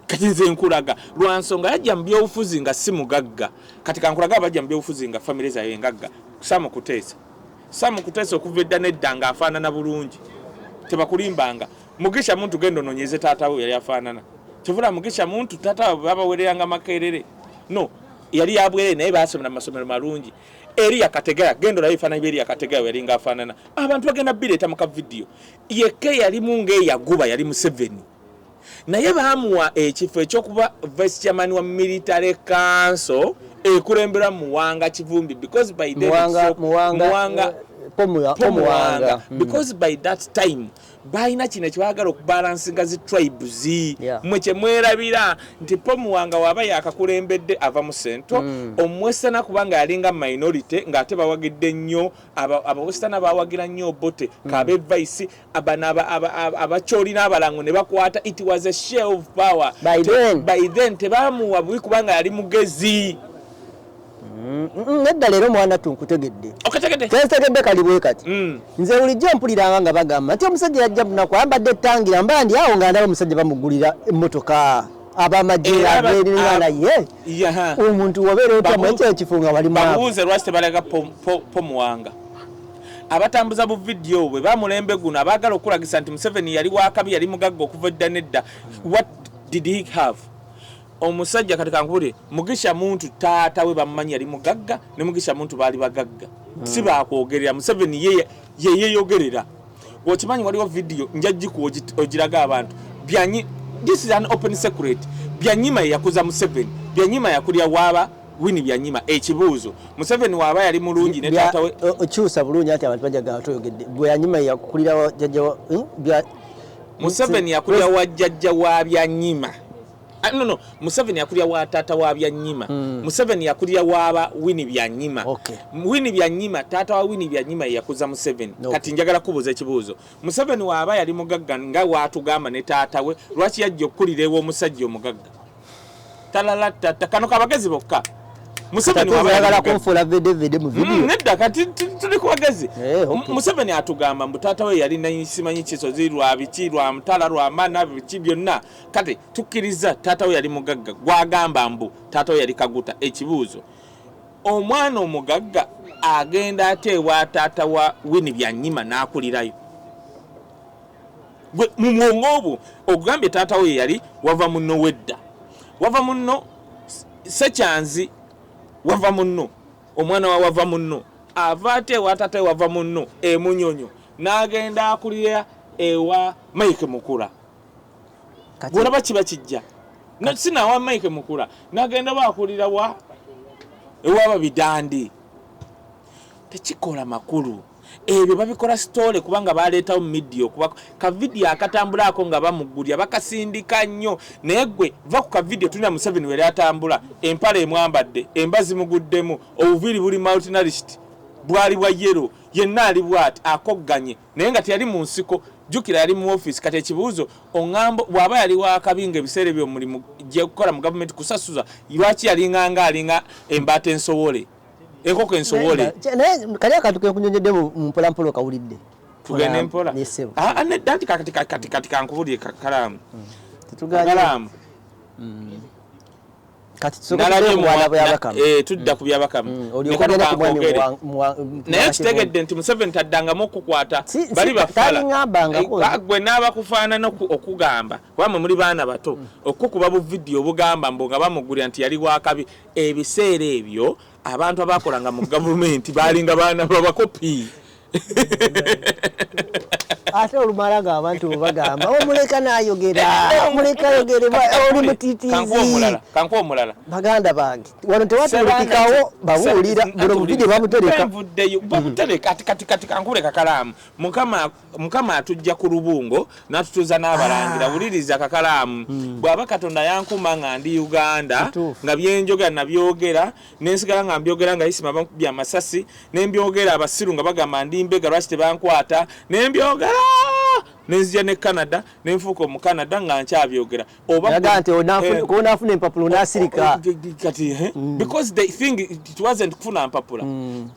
[SPEAKER 2] Kati nze nkulaga lwa nsonga yajja mu byobufuzi nga si mugagga. Kati kankulaga abajja mu byobufuzi nga famire zaabwe engagga. Sam Kuteesa. Sam Kuteesa okuva edda n'edda ng'afaanana bulungi. Tebakulimbanga. Mugisha Muntu genda onoonyeze taata we yali afaanana. Kyovula Mugisha Muntu taata we babawereranga Makerere. No, yali yabwerere naye baasomera mu masomero malungi. Eriya Kategaya, genda olabe ebifaananyi bya Eriya Kategaya we yali ng'afaanana. Abantu bagenda bireeta mu kavidiyo. Yekka eyalimu ng'eyaguba yali Museveni. Naye baamuwa ekifo ekyokuba vice chairman wa military council ekulembera Muwanga Kivumbi because by then
[SPEAKER 1] Muwanga Pomuwanga
[SPEAKER 2] because by that time balina kino ekibaagala okubalansinga zi tribes. Mwe kyemwerabira nti Pomuwanga waba yakakulembedde ava mu Sento omwesana kubanga yalinga minority ng'ate bawagidde nnyo abawesitana bawagira nnyo Obote kabe vice abakyoli n'abalango ne bakwata. It was a share of power by then tebamuwa bubi kubanga yali mugezi.
[SPEAKER 1] Nedda leero mwana tunkutegedde. Tentegedde kali bwe kati. Nze bulijjo mpuliranga nga bagamba nti omusajja yajja munaku ayambadde ettangira mba ndi awo nga ndaba omusajja bamugulira emmotoka abamagye abeeringa naye omuntu wabeera otya mu ekyo ekifo nga wali mwavu.
[SPEAKER 2] Babuuze lwaki tebalaga Pomuwanga. Abatambuza bu vidiyo bwe bamulembe guno abaagala okulagisa nti Museveni yali wakabi yali mugagga okuva edda n'edda. What did he have? Omusajja kati kankubulire, Mugisha Muntu taata we bamumanyi yali mugagga ne Mugisha Muntu baali bagagga. Si baakwogerera, Museveni ye yeeyogerera. Okimanyi waliwo vidiyo nja gikuwa ogiraga abantu. Byanyi, this is an open secret. Byanyima ye yakuza Museveni. Byanyima yakulira waaba Winnie Byanyima. Ekibuuzo, Museveni waaba yali mulungi ne taata we.
[SPEAKER 1] Okyusa bulungi ati abantu bajja gamba toyogedde. Byanyima yakulira wa jjajja wa,
[SPEAKER 2] Museveni yakulira wa jjajja wa Byanyima. No, Museveni yakulira wa taata wa Byanyima. Museveni yakulira waaba Winnie Byanyima. Winnie Byanyima, taata wa Winnie Byanyima yakuza Museveni. Kati njagala kubuuza ekibuuzo. Museveni waaba yali mugagga nga waatugamba ne taata we, lwaki yajja okukulira ew'omusajja omugagga? Talala tata kano kabagezi bokka. Museveni waaba
[SPEAKER 1] yagala kunfuula vede mu video.
[SPEAKER 2] Nedda kati tuli ku bagezi. Museveni atugamba mbu taata we yali simanyi kisozi lwa biki lwa mutala lwa mana biki byonna. Kati tukkiriza taata we yali mugagga gwagamba mbu taata we yali kaguta. Ekibuuzo, omwana omugagga agenda ate ewa taata wa Winnie Byanyima n'akulirayo? Gwe mu mwongo obwo ogambye taata we yali wava munno wedda, wava munno Sekyanzi, wava munno omwana wa wava munno ava ate ewa taata we wava munno emunyonyo n'agenda akulira ewa Mike Mukula. Gwolaba kiba kijja sinawa Mike Mukula n'agenda baakulira wa ewaba Bidandi. Tekikola makulu. Ebyo babikola story kubanga baleetawo media okuba ka video akatambulaako nga bamugulya bakasindika nnyo. Naye gwe va ku ka video, tulina Museveni weri atambula, empale emwambadde, emba zimuguddemu, obuviiri buli malnourished, bwali bwa yellow, yenna ali bwati akogganye, naye nga teyali mu nsiko. Jjukira yali mu office. Kati ekibuuzo oŋŋamba, bw'aba yali wakabi nga ebiseera ebyo omulimu gye kukola mu gavumenti kusasuza, lwaki yalinganga alinga embaata ensowole, enkoko ensowole?
[SPEAKER 1] Naye kali akantu kenkunyonyodde mu mpolampola okawulidde?
[SPEAKER 2] Tugende mpola.
[SPEAKER 1] Ne ssebo.
[SPEAKER 2] Ah, ah, nedda, nti kati kankubulire kalaamu.
[SPEAKER 1] Tetuganye.
[SPEAKER 2] Kalaamu.
[SPEAKER 1] Kati tusooke
[SPEAKER 2] Nalabye
[SPEAKER 1] tudde ku bwana bw'Abakama.
[SPEAKER 2] Tudda ku byabakama.
[SPEAKER 1] Olyoke
[SPEAKER 2] Leka
[SPEAKER 1] ogende ku mwami
[SPEAKER 2] kankogere. Naye
[SPEAKER 1] Kitegedde.
[SPEAKER 2] kitegedde nti Museveni taddangamu okukwata bali bafala.
[SPEAKER 1] Taliŋŋambangako.
[SPEAKER 2] Gwe n'abakufaanana okugamba kubamwe muli baana bato, okukuba bu vidiyo obugamba mbu nga bamugulira nti yali wakabi. Ebiseera ebyo abantu abakolanga mu gavumenti baalinga baana babakopi.
[SPEAKER 1] Ate olumala nga abantu bwebagamba omuleka n'ayogera, omuleka ayogere, oli mutitiizi.
[SPEAKER 2] Kankuwa omulala, kankuwa omulala.
[SPEAKER 1] Baganda bange, wano tewatuulikikawo, babuulira buno buvidiyo babutereka.
[SPEAKER 2] Nvuddeyo, babutereka. Kati kankule kakalaamu. Mukama atujja ku lubungo n'atutuuza n'abalangira. Wuliriza kakalaamu, bw'aba Katonda yankuma nga ndi Uganda, nga byenjogera nabyogera, nensigala nga mbyogera, nga Isima bankubye amasasi nembyogera, abasiru nga bagamba ndi mbega, lwaki tebankwata, nembyogera, nenzija ne Canada, nenfuuka omucanada nga nkyabyogera. Oba
[SPEAKER 1] Yaga nti onaafuna empapula onaasirika.
[SPEAKER 2] Kati because the thing, it wasn't kufuna mpapula,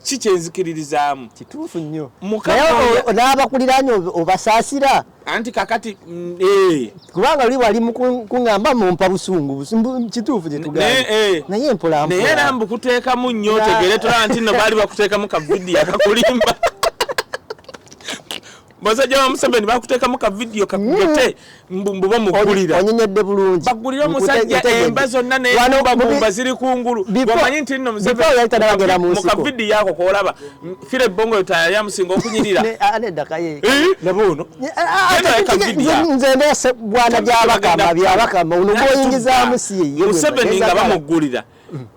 [SPEAKER 2] ki kyenzikiririzaamu.
[SPEAKER 1] Kituufu nnyo.
[SPEAKER 2] Mukama
[SPEAKER 1] Naye n'abakuliraanye obasaasira.
[SPEAKER 2] Anti kakati
[SPEAKER 1] Kubanga oli wali mu kuŋŋamba mumpa busungu kituufu kyetugambye. Naye mpola
[SPEAKER 2] Naye era
[SPEAKER 1] mpola.
[SPEAKER 2] mbukuteekamu nnyo, otegere, tolaba nti nno baali bakuteekamu ka vidiyo akakulimba. Basajja ba Museveni bakuteekamu ka vidiyo kakugete mbu bamugulira.
[SPEAKER 1] Onyonyodde bulungi.
[SPEAKER 2] Bagulira omusajja
[SPEAKER 1] Nkutegedde.
[SPEAKER 2] emba zonna
[SPEAKER 1] Wano
[SPEAKER 2] negumbagumba ziri kungulu. Wamanyi nti nno
[SPEAKER 1] Before yali tannabagenda mu
[SPEAKER 2] mu
[SPEAKER 1] nsiko.
[SPEAKER 2] kavidiyo ako kolaba Fire Bongo yali amusinga okunyirira.
[SPEAKER 1] Nedda kaye.
[SPEAKER 2] Laba ono. Genda ka vidiyo ako.
[SPEAKER 1] Nze ndeese bwana Byabakama, Byabakama ono gw'oyingizaamu si ye ye.
[SPEAKER 2] Museveni nga bamugulira,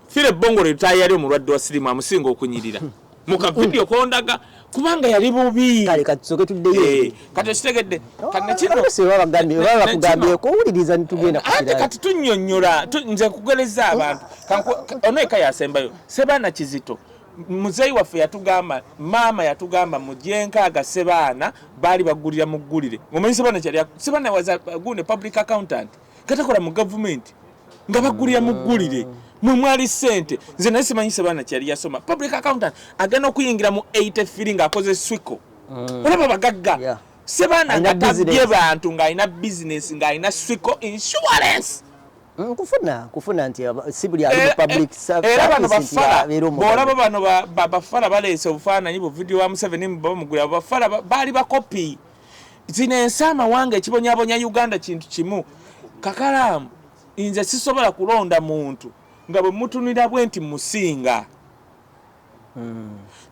[SPEAKER 2] Fire Bongo letayi yali omulwadde wa sirimu amusinga okunyirira mu kavidiyo kondaga, kubanga yali bubi.
[SPEAKER 1] Kale kati tusooke tuddeyo.
[SPEAKER 2] Kati okitegedde, kati nekino
[SPEAKER 1] Oluusi baba bagambye, baba bakugambyeko owuliriza, nitugenda ku
[SPEAKER 2] Ate
[SPEAKER 1] kirala.
[SPEAKER 2] Kati tunnyonnyola, nze nkugereza abantu. Ono eka yasembayo, Sebaana Kizito. Muzeeyi waffe yatugamba, maama yatugamba mu gyenkaaga Sebaana baali bagulira mu ggulire. Omanyi Sebaana kyali? Sebaana was gunde public accountant, katakola mu gavumenti, nga bagulira mu ggulire mwe mwali ssente. Nze naye simanyi Sebaana kyali yasoma. Public accountant agenda okuyingira mu 83 ng'akoze Swico. Olaba bagagga. Sebaana
[SPEAKER 1] Alina
[SPEAKER 2] nga tabbye
[SPEAKER 1] business.
[SPEAKER 2] bantu, ng'alina bizinesi, ng'alina Swico Insurance.
[SPEAKER 1] Nkufuna nti si buli ali mu public
[SPEAKER 2] Era bano
[SPEAKER 1] service nti
[SPEAKER 2] bafala
[SPEAKER 1] abeera omugagga.
[SPEAKER 2] Bw'olaba bano bafala baleese obufaananyi bu vidiyo wa Museveni bamugula, bafala baali bakopi. Zino ensi amawanga ekibonyabonya Uganda kintu kimu, kakalaamu. Nze sisobola kulonda muntu nga bwe mutunira bwe nti musinga.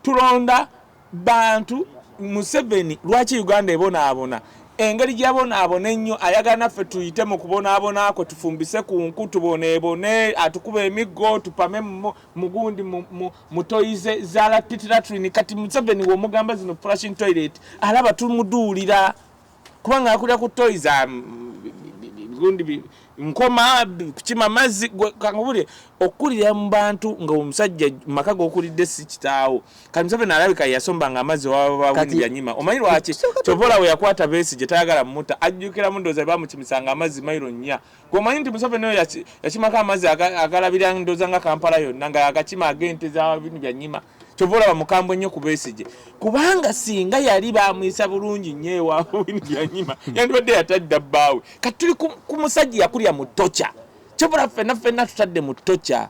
[SPEAKER 2] Tulonda bantu. Museveni lwaki Uganda ebonaabona engeri gyabonaabona ennyo? Ayagala naffe tuyite mu kubonaabona kwe, tufumbise ku nku, tuboneebone, atukuba emiggo, tupame mugundi mu toilet za pit latrine. Kati Museveni womugamba zino flushing toilet, alaba tumuduulira, kubanga akulira ku toilet za gundi nkoma kukima mazzi. Kankubulire, okulira mu bantu nga omusajja mu maka g'okulidde si kitaawo. Kati Museveni alabika yasombanga amazzi wawini Byanyima. Omanyi lwaki? Kyova olaba we yakwata Besigye tayagala mutta, ajjukiramu ndowooza bamukimisanga amazzi mayiro 4. Gweomanyi nti Museveni oyo yakimako amazzi agalabira ndowooza nga Kampala yonna, nga agakima ag'ente za binu Byanyima. Kyova olaba mukambwe nnyo ku Besigye, kubanga singa yali bamuyisa bulungi nnyo ewaabwe Wini Byanyima, yandibadde yatadda bbaawe. Kati tuli ku musajja yakulya mu torture. Kyova olaba ffenna ffenna tutadde mu torture.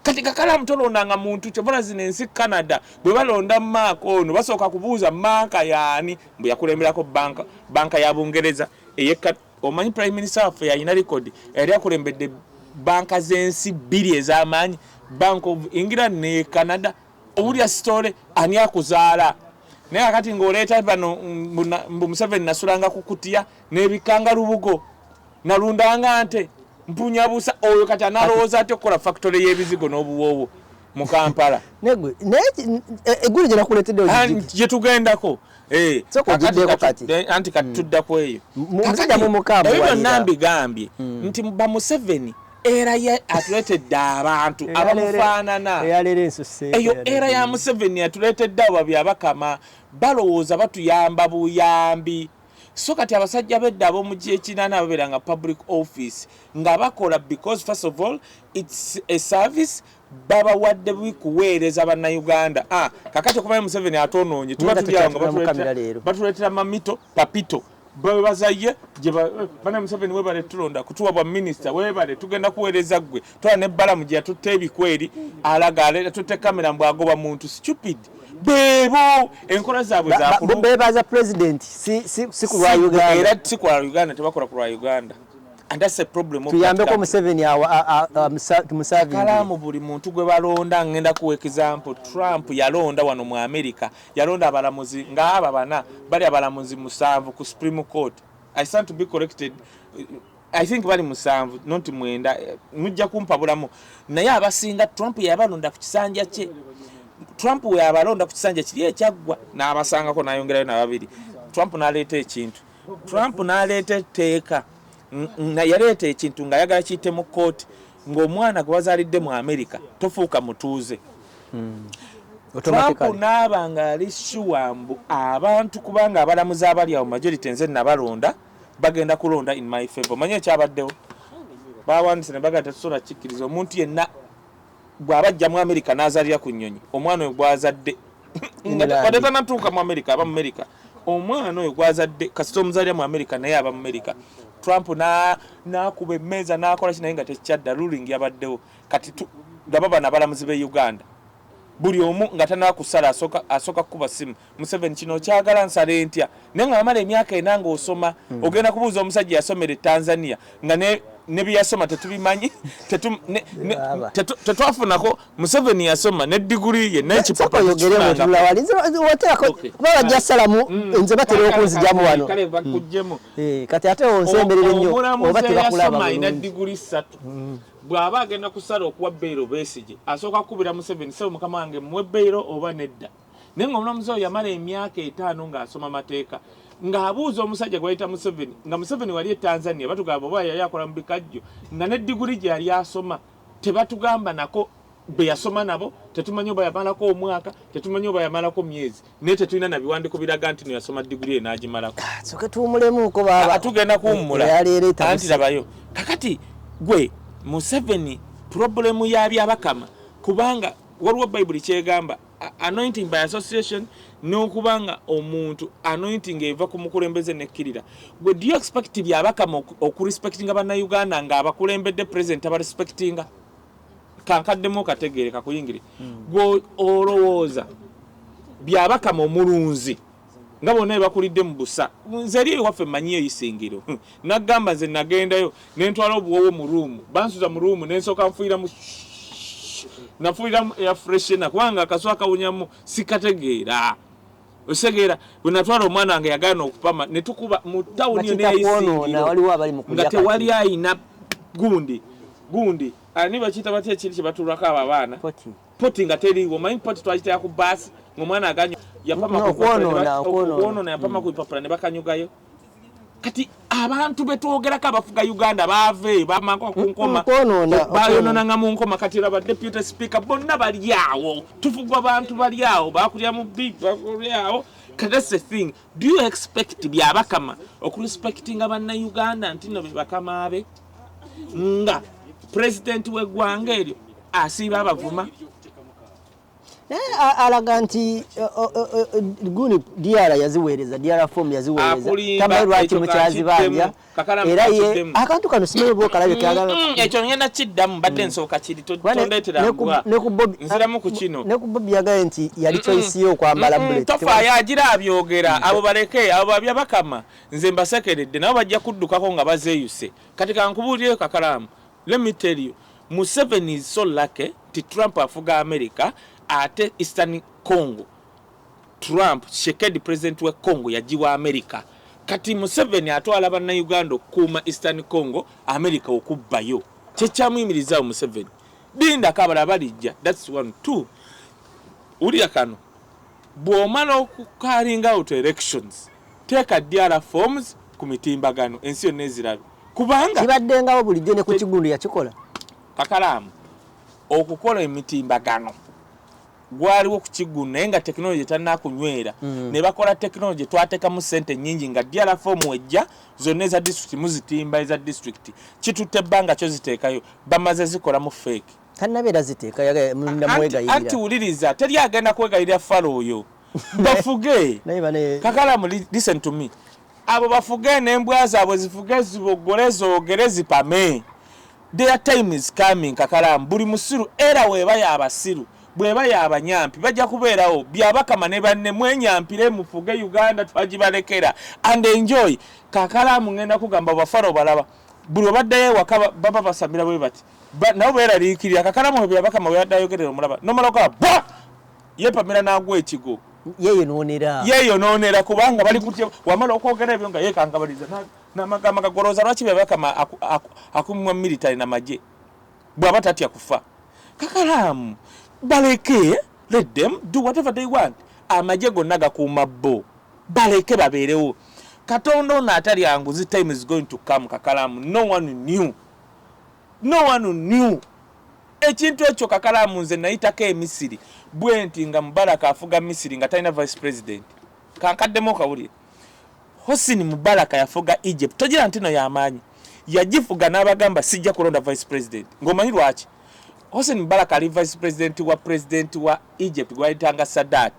[SPEAKER 2] Kati kakalamu tolondanga muntu. Kyova zino ensi Canada bwe balonda maaka ono, basooka kubuuza maaka yaani, mbu yakulemberako banka ya Bungereza eyeka. Omanyi prime minister waffe yalina record, yali akulembedde banka z'ensi bbiri ez'amaanyi, Bank of England ne Canada. Owulira story, ani akuzaala? Naye akati ng'oleeta bano mbu Museveni nasulanga kukutiya n'ebikanga lubugo, nalundanga nte, mpunyabusa. Oyo kati analowooza atya okukola factory y'ebizigo n'obuwoowo? Mu Kampala.
[SPEAKER 1] Negwe naye eggulu gye nakuleetedde ogijjukira?
[SPEAKER 2] Gye tugendako.
[SPEAKER 1] Sooka ogiddeko kati.
[SPEAKER 2] Anti kati tudda ku eyo.
[SPEAKER 1] Omusajja mumukambuwalira.
[SPEAKER 2] Ebyo byonna mbigambye nti ba Museveni era ye atuleetedde abantu abamufaanana.
[SPEAKER 1] Eyaleero ensusse.
[SPEAKER 2] Eyo era ya Museveni atuleetedde abo Byabakama, balowooza batuyamba buyambi. So kati abasajja bedda ab'omu gyekinaana ababeeranga public office nga bakola, because first of all it's a service, babawadde kuweereza Bannayuganda. Ah, kakati okuvayo Museveni atwonoonye, tuba
[SPEAKER 1] Ngenda
[SPEAKER 2] tuli awo nga
[SPEAKER 1] tukyatula mu kamera leero.
[SPEAKER 2] Batuleetera Mamito Papito, bebaza ye gye bana Museveni, webale tulonda kutuwa bwa minisita, webale tugenda kuweereza ggwe. Twala ne Balamu gye yatutte ebikweri, alaga atutte kamera mbwagoba muntu stupid. Beebo enkola zaabwe zakulu.
[SPEAKER 1] Bebaza president si ku lwa Uganda.
[SPEAKER 2] Era si ku lwa Uganda, tebakola ku lwa Uganda, and that's a problem of that
[SPEAKER 1] Tuyambeko
[SPEAKER 2] country.
[SPEAKER 1] Museveni awo tumusavinge.
[SPEAKER 2] Kalaamu, buli muntu gwe balonda, ngenda kuwa example. Trump yalonda wano mu America, yalonda abalamuzi ng'aba bana, bali abalamuzi 7 ku Supreme Court. I stand to be corrected, I think bali 7, not 9, mujja kumpabulamu. Naye abasinga Trump yabalonda ku kisanja kye. Trump we abalonda ku kisanja kiri ekyaggwa n'abasangako n'ayongerayo nababiri. Trump n'aleeta ekintu, Trump n'aleeta etteeka, yaleeta ekintu ng'ayagala kiyite mu kooti ng'omwana gwe bazaalidde mu America tofuuka mutuuze. Trump
[SPEAKER 1] Automatically.
[SPEAKER 2] N'aba ng'ali sure mbu abantu, kubanga abalamuzi abali awo majority nze nabalonda, bagenda kulonda in my favor. Manye ekyabaddewo, bawandise ne bagamba tetusobola kikkiriza omuntu yenna bw'aba ajja mu America n'azaalira ku nnyonyi, omwana oyo gw'azadde nga
[SPEAKER 1] Inland.
[SPEAKER 2] wadde tanatuuka mu America aba mu America. Omwana oyo gw'azadde kasita omuzaalira mu America naye aba mu America. Trump n'akuba emmeeza n'akola ki, naye nga tekyadda. Ruling yabaddewo. Kati laba bano abalamuzi b'e Uganda, buli omu nga tanakusala asooka kukuba simu, "Museveni, kino okyagala nsale ntya?" Naye nga wamala emyaka 4 ng'osoma, ogenda kubuuza omusajja yasomera e Tanzania nga ne byeyasoma tetubimanyi,
[SPEAKER 1] Baba.
[SPEAKER 2] tetwafunako. Museveni yasoma ne diguri ye n'ekipapula
[SPEAKER 1] Oyogere.
[SPEAKER 2] tekifunangako.
[SPEAKER 1] Mutula wali nze wateerako
[SPEAKER 2] Okay.
[SPEAKER 1] kuba bajja salamu, nze batera okunzijamu wano.
[SPEAKER 2] Kale bakuggyemu.
[SPEAKER 1] Kati ate onsemberere nnyo
[SPEAKER 2] Omulamuzi
[SPEAKER 1] oba tebakulaba
[SPEAKER 2] eyasoma alina
[SPEAKER 1] bulungi.
[SPEAKER 2] diguri 3, bw'aba agenda kusala okuwa bail Besigye, asooka kukubira Museveni, "Sebo mukama wange, muwe bail oba nedda?" Naye nga omulamuzi oyo yamala emyaka 5 ng'asoma mateeka, ng'abuuza omusajja gwe bayita Museveni, nga Museveni wali e Tanzania batugamba oba yali akola mu bikajjo, nga ne diguri gye yali asoma tebatugamba nako be yasoma nabo, tetumanyi oba yamalako omwaka, tetumanyi oba yamalako myezi, naye tetulina na biwandiiko biraga nti no yasoma diguri ye n'agimalako.
[SPEAKER 1] Soke tuwumulemuko baaba.
[SPEAKER 2] Ah, tugenda kuwummula.
[SPEAKER 1] Eyaleero etabuse.
[SPEAKER 2] Anti labayo kakati gwe Museveni, problem ya Byabakama, kubanga waliwo Bayibuli kyegamba, anointing by association, n'okubanga omuntu anointing eva ku mukulembeze nekkirira. Gwe do you expect Byabakama okurespectinga Bannayuganda ng'abakulembedde president abarespectinga? Kankaddemu okategeere kakuyingire. Gwe olowooza Byabakama omulunzi nga bonna bebakulidde mu busa? Nze eri ewaffe mmanyiyo Isingiro, nagamba nze nagendayo nentwala obuwowo mu room, bansuza mu room, nensooka nfuiramu, nafuiramu air freshener kubanga akasu akawunyamu sikategeera. Osegeera, bwe natwala omwana wange yagaana okupama, netukuba mu tawuni yo.
[SPEAKER 1] Bakiyita kwonoona,
[SPEAKER 2] Neyisingiro
[SPEAKER 1] waliwo abali mu kulya
[SPEAKER 2] nga tewali
[SPEAKER 1] kati.
[SPEAKER 2] ayina gundi gundi, ani bakiyita batya ekiri kye batuulako abo abaana?
[SPEAKER 1] Poti.
[SPEAKER 2] Poti nga teriiwo. Omanyi poti twagitera ku baasi ng'omwana aganya yapama
[SPEAKER 1] No,
[SPEAKER 2] ku bipapula ne
[SPEAKER 1] okwonoona, okwonoona.
[SPEAKER 2] okwonoona, yapama ku bipapula ne bakanyugayo. Kati abantu betwogerako abafuga Uganda baava bamaka ku nkoma.
[SPEAKER 1] Kwonoona,
[SPEAKER 2] Bayononanga mu nkoma. Kati laba deputy speaker, bonna bali awo, tufugwa bantu bali awo, bakulya mu bi bakulya awo. Kati that's the thing, do you expect Byabakama okurespectinga Bannayuganda nti no be bakama be, nga president w'eggwanga eryo asiiba abavuma?
[SPEAKER 1] Naye alaga nti guni DR yaziweereza, DR form yaziweereza.
[SPEAKER 2] Akulimba,
[SPEAKER 1] Tamanyi lwaki
[SPEAKER 2] ekyo
[SPEAKER 1] mukyazibanja.
[SPEAKER 2] kakiddemu. Kakalamu
[SPEAKER 1] Era ye
[SPEAKER 2] kakiddemu.
[SPEAKER 1] akantu kano simanyi oba okalabye kagala.
[SPEAKER 2] Ekyo ngenda kiddamu, mbadde nsooka kiri
[SPEAKER 1] Kuba
[SPEAKER 2] tondeetera mbwa.
[SPEAKER 1] Ne ku Bobi-
[SPEAKER 2] Nziramu ku kino.
[SPEAKER 1] Ne ku Bobi yagaye nti yali choice ye okwambala bullet.
[SPEAKER 2] Tofaayo, agira abyogera. Abo baleke, abo babya bakama, nze mbasekeredde, nabo bajja kuddukako nga bazeeyuse. Kati kankubuulireyo kakalaamu, let me tell you, Museveni is so lucky nti Trump afuga America, ate Eastern Congo Trump, Tshisekedi president we Congo yagiwa America. Kati Museveni atwala Bannayuganda okukuuma Eastern Congo, America okubbayo. Kyekyamuyimirizaawo Museveni. Lindako abalala balijja. That's one. Two, wulira kano: bw'omala okucarrying out elections, teeka DR forms ku mitimbagano, ensi yonna ezirabe, kubanga
[SPEAKER 1] Kibaddengawo bulijjo, ne ku Kigundu yakikola.
[SPEAKER 2] Kakalaamu, okukola emitimbagano gwaliwo ku Kigundu, naye nga tekinologi tanakunywera. Ne bakola tekinologi, twateekamu sente nyingi nga DR form ejja zonna eza district, muzitimba eza district. Kitutte ebbanga kyo ziteekayo, bamaze zikolamu fake.
[SPEAKER 1] Tannabeera ziteeka
[SPEAKER 2] Anti
[SPEAKER 1] namwegayirira.
[SPEAKER 2] Wuliriza, teri agenda kwegayirira falo oyo, bafuge.
[SPEAKER 1] Naye bane
[SPEAKER 2] Kakalamu, listen to me, abo bafuge n'embwa zaabwe, zifuge, zibogole, zoogere, zipame. Their time is coming. Kakalamu, buli musiru era weeba yabasiru, bweba yabanyampi, bajja kubeerawo. Byabakama ne banne mwenyampire, mufuge Uganda, twagibalekera and enjoy. Kakalamu, ngenda kugamba, bafaro balaba buli obaddayo ewaka baba basamira bwe bati. Nabo beeraliikirira. Kakalamu, Byabakama bwe yadde ayogerera, omulaba nomala okola bwa yepamira n'agwa ekigo.
[SPEAKER 1] Yeyonoonera.
[SPEAKER 2] Yeeyonoonera, kubanga bali kutya. Wamala okwogera ebyo nga yeekangabaliza n'amagamba gagolooza. Lwaki Byabakama akumwa military namagye bw'aba tatya kufa? Kakalaamu, baleke, let them do whatever they want. Amagye gonna gakuuma bo, baleke babeerewo. Katonda ono atalya nguzi, time is going to come. Kakalaamu, no one knew, no one knew ekintu ekyo. Kakalaamu, nze nayitako Emisiri bwe nti nga Mubaraka afuga Misiri nga talina vice president. Kankaddemu okawulire. Hosni Mubaraka yafuga Egypt, togira nti no yamaanyi, yagifuga n'abagamba, "Sijja kulonda vice president." Ng'omanyi lwaki? Hosni Mubaraka ali vice president wa president wa Egypt gwayitanga Sadat.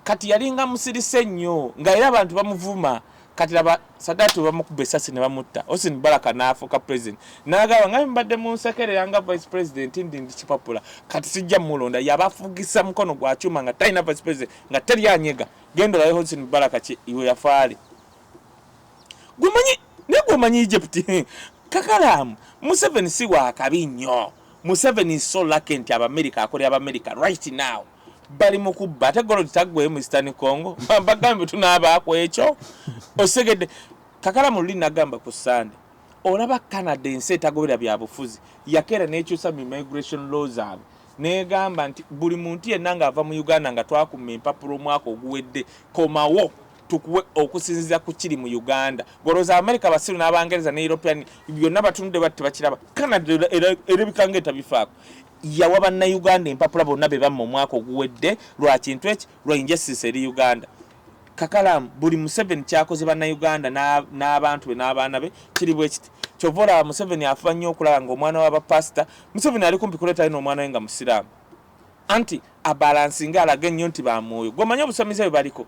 [SPEAKER 2] Kati yalinga musirise nnyo, nga era abantu bamuvuma. Kati laba Sadat we bamukuba esasi ne bamutta, Hosni Mubaraka n'afuuka president, n'agamba, "Nga mbadde munsekerera nga vice president, ndi kipapula, kati sijja mulonda." Yabafugisa mukono gwa kyuma nga talina vice president, nga teri anyega. Genda olabe Hosni Mubaraka ki iwe yafaale. Gwemanyi, naye gwemanyi Egypt. Kakalaamu, Museveni si wakabi nnyo. Museveni is so lucky nti Abamerika akolera Abamerika right now bali mu kubba, ate gold taggweyo mu Eastern Congo. Bagambe tunaabaako ekyo, osegedde. Kakalamu, luli nagamba ku Sande, olaba Canada, ensi etagobera byabufuzi, yakeera nekyusa mu immigration law zaabwe, negamba nti buli muntu yenna ng'ava mu Uganda nga twakuma empapula omwaka oguwedde, komawo tukuwe okusinziza ku kiri mu Uganda. Golooza America basiru n'Abangereza ne European byonna batunudde bati tebakiraba. Canada erabika nga etabifaako, yawa Bannayuganda empapula bonna be bamma omwaka oguwedde. Lwa kintu eki? Lwa injustice eri Uganda. Kakalamu, buli Museveni kyakoze Bannayuganda n'abantu be n'abaana be kiri bwe kiti. Kyova olaba Museveni afuba nnyo okulaba ng'omwana w'abapasita, Museveni ali kumpi kuleetayo n'omwana we nga musiraamu, anti abalansinga alaga ennyo nti bamwoyo. Gweomanyi obusamize bwe baliko.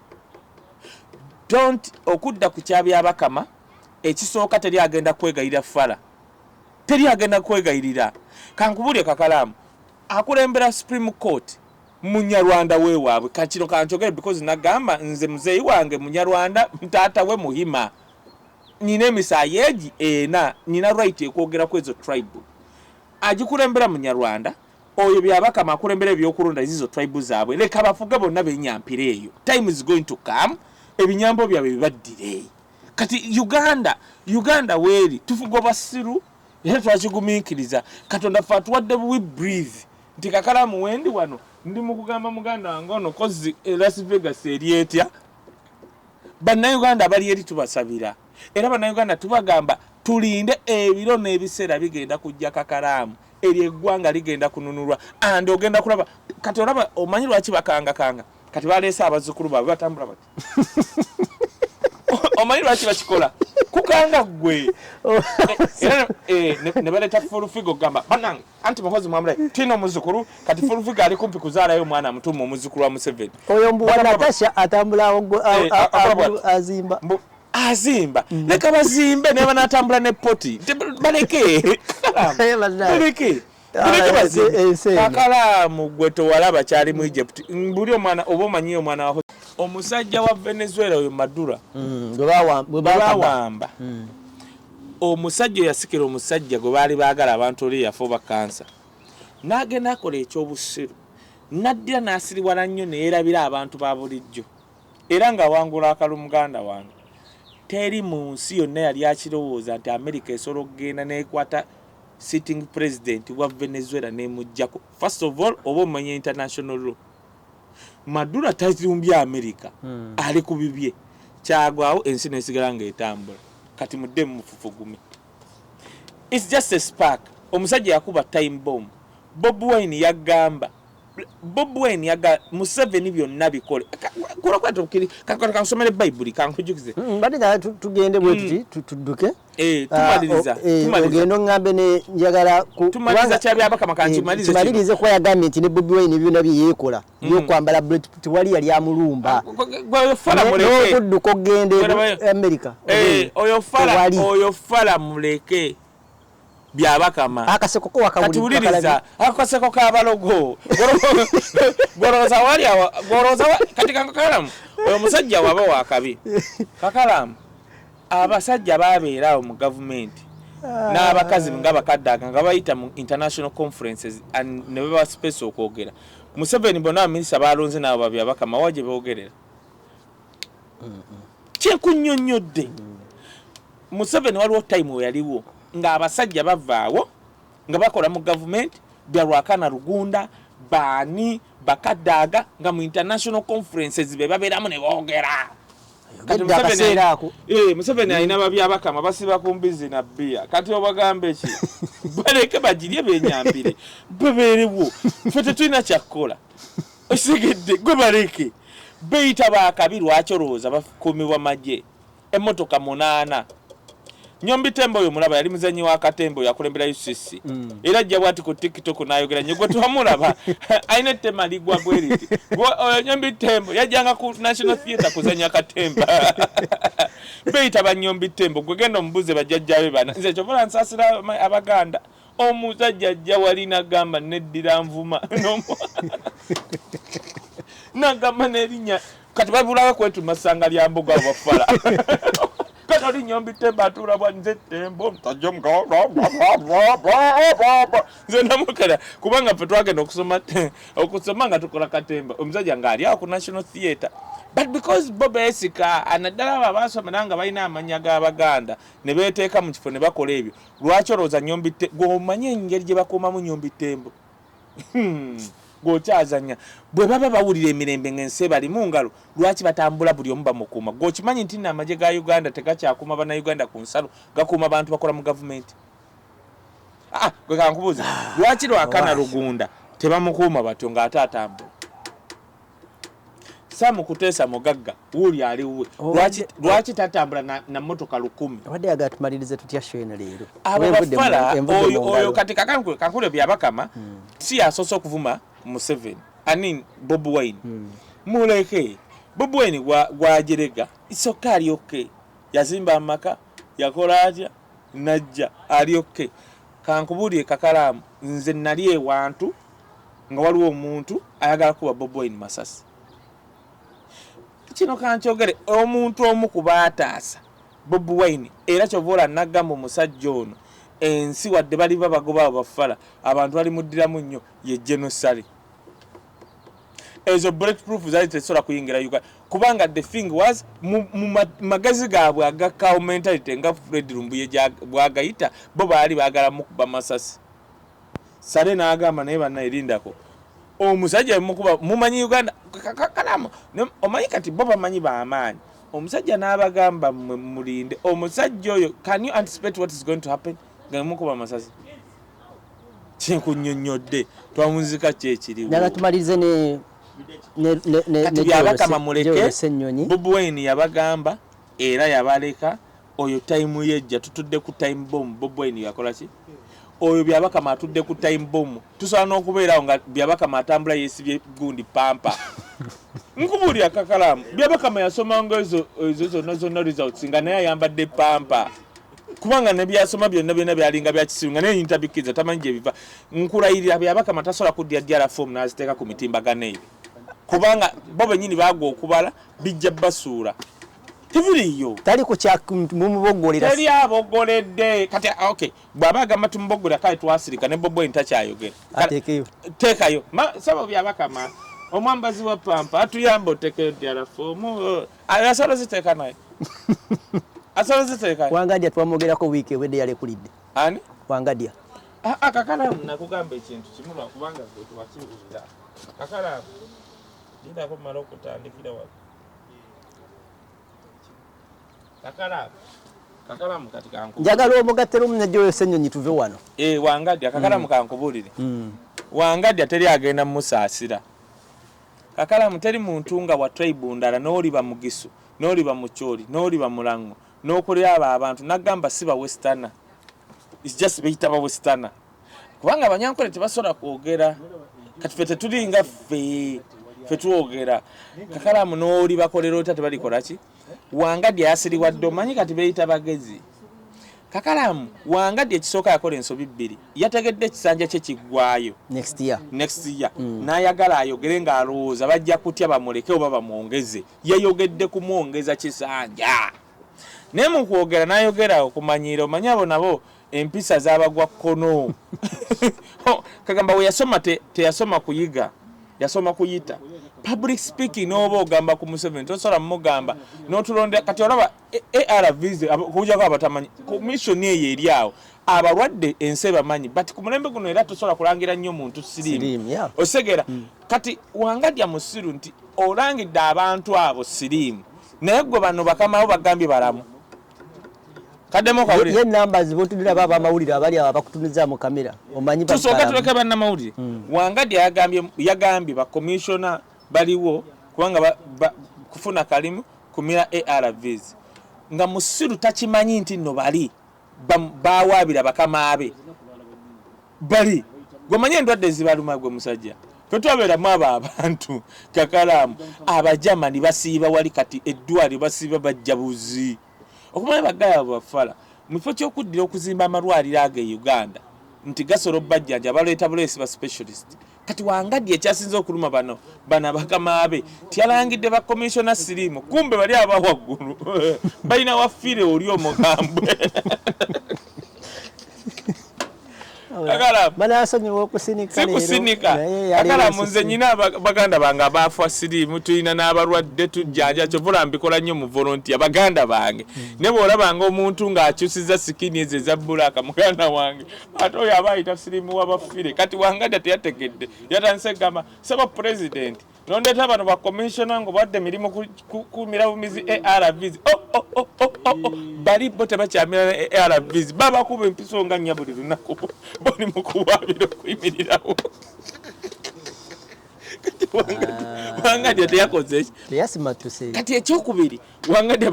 [SPEAKER 2] Don't okudda ku kyabyabakama. Ekisooka, teri agenda kwegayirira fala, teri agenda kwegayirira. Kankubulye, Kakalaamu, akulembera Supreme Court Munyarwanda weewaabwe. Kakino kankyogere because nagamba nze muzeeyi wange Munyarwanda, taata we Muhima, nina emisaayi egi ena, nina right ekwogera ku ezo tribe. Agikulembera Munyarwanda oyo Byabakama, akulembera ebyokulonda zizo tribe zaabwe. Leka bafuge bonna benyampira eyo. Time is going to come, ebinyambo byabwe bibaddire. Kati Uganda, Uganda weeri tufuga basiru, era twakigumiikiriza. Katonda fe atuwadde, we breathe. Nti Kakalamu, wendi wano ndi mu kugamba muganda wange ono kozi e Las Vegas eri etya. Bannayuganda abali eri tubasabira, era Bannayuganda tubagamba tulinde, ebiro n'ebiseera bigenda kujja. Kakalaamu, eryo eggwanga ligenda kununulwa and ogenda kulaba. Kati olaba, omanyi lwaki bakangakanga? Kati baleese abazzukulu baabwe batambula bati. Omanyi lwaki bakikola? Kukanga ggwe. Era ne baleeta Full Figure okugamba, "Bannange, anti Muhozi mwamulaye, tulina omuzzukulu." Kati Full Figure ali kumpi kuzaalayo omwana mutuuma omuzzukulu wa Museveni.
[SPEAKER 1] Oyo mbu wa Natasha atambula
[SPEAKER 2] Akola bw'ati.
[SPEAKER 1] azimba.
[SPEAKER 2] Mbu azimba. Leka bazimbe, naye banatambula ne poti. Baleke.
[SPEAKER 1] Bannange.
[SPEAKER 2] Baleke.
[SPEAKER 1] Ah,
[SPEAKER 2] Baleke bazimbe.
[SPEAKER 1] Ensi eno.
[SPEAKER 2] Kakalaamu, gwe tewalaba kyali mu Egypt? Buli omwana oba omanyiyo omwana wa omusajja wa Venezuela oyo Maduro
[SPEAKER 1] Gwe bakaba.
[SPEAKER 2] Bawamba omusajja oyo, yasikira omusajja gwe baali baagala abantu, oli yafa oba kansa, n'agenda akola ekyobusiru, n'addira n'asiriwala nnyo, neyeerabira abantu ba bulijjo, era ng'awangula akalu. Muganda wange, teri mu nsi yonna yali akirowooza nti Amerika esobola okugenda nekwata Sitting president wa Venezuela nemujjako. First of all, oba omanya international law, Maduro tazirumbya America. Ali ku bibye, kyagwawo, ensi nesigala ngaetambula. Kati mudde mufufugume, it's just a spark. Omusajja yakuba time bomb. Bobi Wine yagamba, Bobi Wine yaga Museveni byonna bikole. Kansomere Bayibuli, kankujukize.
[SPEAKER 1] Mbadde njagala tugende bwe tuti, tudduke.
[SPEAKER 2] Tumaliriza.
[SPEAKER 1] Ah, ogenda oŋŋambe ne njagala
[SPEAKER 2] Tumaliriza kyabyabakama, kankimalize.
[SPEAKER 1] Kimalirize, kuba yagambye nti ne Bobi Wine byonna bye yeekola byokwambala bullet, tewali yali amulumba.
[SPEAKER 2] Oyo fala muleke.
[SPEAKER 1] N'okudduka okugenda e America.
[SPEAKER 2] Oyo fala.
[SPEAKER 1] Tewali.
[SPEAKER 2] Oyo fala muleke, Byabakama.
[SPEAKER 1] Akaseko ko.
[SPEAKER 2] Kati wuliriza, akaseko k'abalogo. Gwolowooza wali gwolowooza kati kakalamu, oyo omusajja waba wakabi. Kakalamu, abasajja babeera awo mu gavumenti n'abakazi nga bakaddaga nga bayita mu international conferences and ne baba space okwogera. Museveni bonna baminisita balonze nabo babyabakama, wa gye boogerera? Kyenkunnyonnyodde, Museveni waliwo time we yaliwo ng'abasajja bavaawo nga bakola mu gavumenti, Byalwakana Rugunda, baani, bakadaaga, nga mu international conferences be babeeramu ne boogera. Kati
[SPEAKER 1] Ayogedde akaseera ako.
[SPEAKER 2] Museveni alina babyabakama basiba ku mbizi na bbiya. Kati obagambe ki? Baleke bagirye, benyambire, babeerewo, ffe tetulina kyakkola. Okitegedde? Gwe baleke beyita bakabi. Lwaki olowooza bakuumibwa magye, emmotoka 8? Nyombi Tembo oyo mulaba, yali muzanyi wa katembo, yakulembera UCC. Era ajja bwati ku TikTok n'ayogera nnyo. Gwe twamulaba alina ettema ligwa bwe riti. Oyo Nyombi Tembo yajjanga ku National Theatre kuzanya katemba. Beyita banyombi Tembo. Gwe genda omubuze bajjajjabe bana. Nze kyovola nsaasira Abaganda. Omusajja ajja wali nagamba neddira nvuma, nagamba n'erinnya. Kati babulawo kwetuma ssanga lya mboga abo bafala. Kati oli Nyombi Tembo atuula bwa, nze Tembo musajja nze namukera, kubanga ffe twagenda okusoma nga tukola katemba, omusajja ng'ali awo ku National Theatre. But because bo beesika, naddala abo abasoma naye nga balina amannya g'Abaganda ne beeteeka mu kifo ne bakola ebyo. Lwaki olowooza Nyombi, gw'omanye engeri gye bakuumamu Nyombi Tembo? Gw'okyazanya bwe baba bawulira emirembe ng'ensi ebali mu ngalo, lwaki batambula buli omu bamukuuma? Gw'okimanyi nti nno amagye ga Uganda tegakyakuuma Bannayuganda ku nsalo, gakuuma bantu bakola mu gavumenti? Ah, gwe kankubuuza, lwaki Lwakana Rugunda tebamukuuma batyo ng'ate atambula? Sam Kuteesa mugagga, wuuli ali wuwe. Lwaki tatambula na motoka 1000?
[SPEAKER 1] Abadde yagala tumalirize tutya show eno leero?
[SPEAKER 2] Abo bafala. Oyo kati kankule Byabakama si yasoose okuvuma Museveni, I mean Bobi Wine. Muleke Bobi Wine gwajerega, it's okay, ali okay. Yazimba amaka, yakola atya, najja ali okay. Kankubuulire kakalaamu, nze nali ewantu nga waliwo omuntu ayagala kuba Bobi Wine masasi. Kino kankyogere, omuntu omu ku baataasa Bobi Wine, era kyova ola nagamba omusajja ono, ensi wadde bali babagoba abo bafala, abantu balimuddiramu nnyo, ye General Saleh. Ezo bullet proof zaali tezisobola kuyingira Uganda, kubanga the thing was mu magezi gaabwe aga cow mentality nga Fred Lumbuye bwagayita, bo baali baagala mukuba masasi. Saleh n'agamba, naye bannaerindako omusajja mukuba, mumanyi Uganda kalamu, omanyi kati bo bamanyi bamaanyi. Omusajja n'abagamba, mmwe mulinde omusajja oyo. Can you anticipate what is going to happen nga mukuba amasasi? Kyenkunyonnyodde, twamuzika kyekiriwo.
[SPEAKER 1] Njagala tumalirize ne
[SPEAKER 2] Kati Byabakama muleke.
[SPEAKER 1] Ssenyonyi.
[SPEAKER 2] Bobi Wine yabagamba era yabaleka. Oyo time yejja, tutudde ku time bomb. Bobi Wine yakola ki? Oyo Byabakama atudde ku time bomb. Tusobola n'okubeerawo nga Byabakama atambula yeesibye gundi pampa. Nkubuulira kakalaamu, Byabakama yasomanga ezo ezo zonna zonna results nga naye ayambadde pampa, kubanga nebyasoma byonna byonna byalinga bya kisiru, nga naye yintabikkiriza, tamanyi gye biva. Nkulayirira, Byabakama tasobola kuddya DR form n'aziteeka ku mitimbagano ebyo, kubanga bo bennyini baagwa okubala, bijja basuula, tebiriiyo.
[SPEAKER 1] Tali ku kya mumubogolera.
[SPEAKER 2] Teri abogoledde kati. Okay, bw'aba agamba tumubogolera, kale twasirika ne Bobi Wine takyayogera.
[SPEAKER 1] Ateekeyo.
[SPEAKER 2] Teekayo. Sabo Byabakama omwambazi wa pampa atuyamba otekeyo DR form. Asobola ziteeka, naye asobola ziteeka.
[SPEAKER 1] Wangadya twamwogerako wiiki ewedde, yalekulidde.
[SPEAKER 2] Ani?
[SPEAKER 1] Wangadya.
[SPEAKER 2] Ah, ah, Kakalamu nakugamba ekintu kimu, lwakubanga gwe tewakiwulira. Kakalamu, lindako mmale okutandikira wano. Kakalamu, Kakalamu, kati kanku
[SPEAKER 1] Njagala omugatte lumu ne Joel Ssenyonyi, tuve wano.
[SPEAKER 2] Eh, Wangadya, Kakalamu, kankubuulire. Wangadya teri agenda mumusaasira. Kakalamu, teri muntu nga wa tribe ndala, n'oliba Mugisu, n'oliba Mukyoli, n'oliba Mulango, n'okolera abo abantu nagamba si ba westerner. It's just beyita ba westerner kubanga Abanyankole tebasobola kwogera. Kati ffe tetulinga ffe, ffe twogera. Kakalamu, n'oli bakolera otya, tebalikola ki. Wangadya yasiriwadde, omanyi kati beyita bagezi. Kakalamu, Wangadya ekisooka yakola ensobi bbiri. Yategedde ekisanja kye kiggwayo
[SPEAKER 1] next year.
[SPEAKER 2] Next year. N'ayagala ayogere ng'alowooza bajja kutya bamuleke oba bamwongeze. Yayogedde kumwongeza kisanja, naye mu kwogera n'ayogera okumanyiira. Omanyi abo nabo empisa zabagwa kkono. Kagamba we yasoma teyasoma kuyiga, yasoma kuyita. Public speaking, n'oba ogamba ku Museveni, tosobola mumugamba n'otulonda. Kati olaba ARVs, okujjako abatamanyi commission eyo eri awo, abalwadde ensi ebamanyi, but ku mulembe guno era tosobola kulangira nnyo muntu siriimu.
[SPEAKER 1] Siriimu, yeah.
[SPEAKER 2] Osegera kati Wangadya musiru nti olangidde abantu abo siriimu, naye gwe bano bakama bo bagambye balamu. Kaddemu kawulire.
[SPEAKER 1] Ye numbers botulira baba abamawulire abali abo abakutumiza mu kamera, omanyi
[SPEAKER 2] Tusooka
[SPEAKER 1] babalamu.
[SPEAKER 2] Tuleke bannamawulire. Wangadya yagambye bakomishona baliwo kubanga kufuna kalimu kumira ARVs, nga musiru takimanyi nti nno bali bawaabira bakama be bali. Gwemanyi endwadde ezibaluma, gwe musajja fe twabeeramu abo abantu. Kakalaamu, Abajamani basiiba wali, kati eddwaliro basiiba bajja buzi. Okumanya bagaya bafala mu kifo ky'okuddira okuzimba amalwaliro ago e Uganda nti gasobola obbajjanja, baleeta buleesi ba specialist. Kati Wangadya ekyasinze okuluma bano abakama be, tyalangidde ba commissioner siriimu, kumbe bali aba waggulu balina wafiire oli omukambwe. Kakalamu.
[SPEAKER 1] Banasonyiwa okusinika leero.
[SPEAKER 2] Sikusinika.
[SPEAKER 1] Naye yali
[SPEAKER 2] Kakalamu, nze
[SPEAKER 1] nsusu.
[SPEAKER 2] nyina baganda bange abafa siriimu, tulina n'abalwadde tujjanja, kyovula mbikola nnyo mu volunteer. Baganda bange, ne bw'olabanga omuntu ng'akyusiza skin ezo eza black, muganda wange, ate oyo aba ayita siriimu wabafire. Kati Wangadya teyategedde, yatandise egamba, "Saba president, nondeeta bano bakomishona nga obadde emirimu kumira bumizi ARVs." Oh, oh, oh, oh, oh, oh. Bali bo tebakyamira ARVs, babakuba empiso nga nnya buli lunaku, bali mu kuwaabira okuyimirirawo. Kati Wangadya teyakoze eki?
[SPEAKER 1] Teyasimatuse.
[SPEAKER 2] Kati ekyokubiri, Wangadya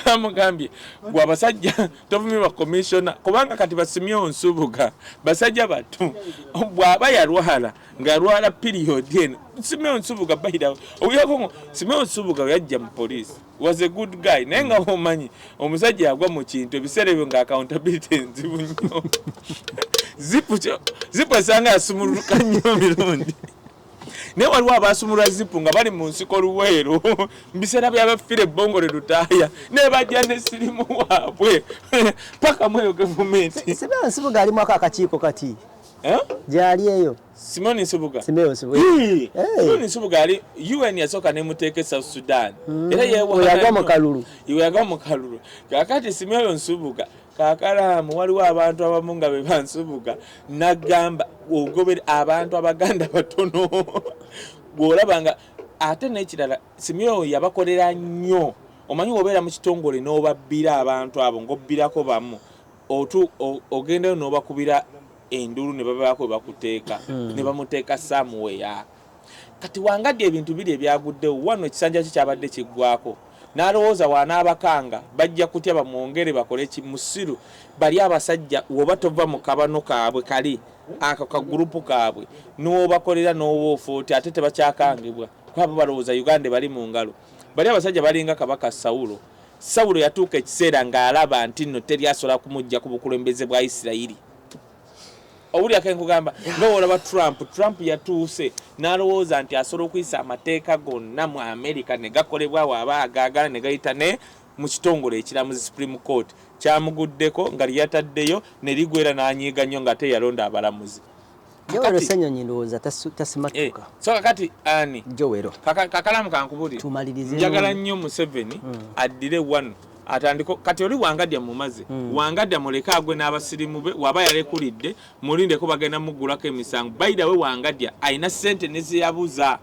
[SPEAKER 2] bamugambye gwe abasajja tovumirwa komishona, kubanga kati basimye Nsubuga basajja batu bw'aba yalwala ng'alwala period eno. Simeo Nsubuga bayira oyako, Simeo Nsubuga yajja mu police, was a good guy, naye nga omanyi omusajja yagwa mu kintu ebiseera ebyo nga accountability enzibu nnyo. Zipu esanga yasumuluka nnyo mirundi, naye waliwo abasumulwa zipu nga bali mu nsiko Luweero mu biseera byabafire ebbongole lutaaya, ne bajja ne sirimu waabwe paka mweyo gavumenti.
[SPEAKER 1] Simeo Nsubuga alimu ako akakiiko kati.
[SPEAKER 2] Eh?
[SPEAKER 1] Gyali eyo.
[SPEAKER 2] Simoni Nsubuga.
[SPEAKER 1] Simeo Nsubuga.
[SPEAKER 2] Hii!
[SPEAKER 1] Hey.
[SPEAKER 2] Simoni Nsubuga ali UN, yasooka nemuteeka e South Sudan era
[SPEAKER 1] Oyo agwa mu kalulu.
[SPEAKER 2] Iwe yagwa mu kalulu. Kakati Simeo Nsubuga, kakalaamu, waliwo abantu abamu nga be bansubuga nagamba ogobere abantu Abaganda batono bw'olaba nga ate n'ekirala Simeo yabakolera nnyo. Omanyi wobeera mu kitongole n'obabbira abantu abo ng'obbirako bamu, ogendayo n'obakubira enduulu ne babaako we bakuteeka ne bamuteeka somewhere. Kati Wangadya ebintu biri ebyaguddewo wano, ekisanja kye kyabadde kiggwako, n'alowooza wanaabakanga bajja kutya bamwongere bakole ki. Musiru. Bali abasajja woba tova mu kabano kaabwe kali ako kagurupu kaabwe, n'obakolera n'oba ofa oti ate tebakyakangibwa, kuba balowooza Uganda bali mu ngalo. Bali abasajja balinga Kabaka Sawulo. Sawulo yatuuka ekiseera ng'alaba nti nno teri asobola kumujja ku bukulembeze bwa Isirayiri. Owulira kenkugamba nga olaba Trump. Trump yatuuse n'alowooza nti asobola okuyisa amateeka gonna mu America ne gakolebwawo aba agaagala ne gayita ne mu kitongole ekiramuzi Supreme Court. Kyamuguddeko nga lyeyataddeyo ne ligwera n'anyiiga nnyo nga ate yalonda abalamuzi.
[SPEAKER 1] Joel
[SPEAKER 2] Kakati-
[SPEAKER 1] Ssenyonyi ndowooza tasimatuka.
[SPEAKER 2] So kakati ani?
[SPEAKER 1] Joel.
[SPEAKER 2] Kakalamu, kankubulire.
[SPEAKER 1] Tumalirize.
[SPEAKER 2] Njagala nnyo Museveni addire wano. Atandika kati oli Wangadya mumaze. Wangadya muleke agwe n'abasirimu be. Waba yalekulidde, mulindeko, bagenda muggulako emisango. By the way, Wangadya alina sente nezeyabuza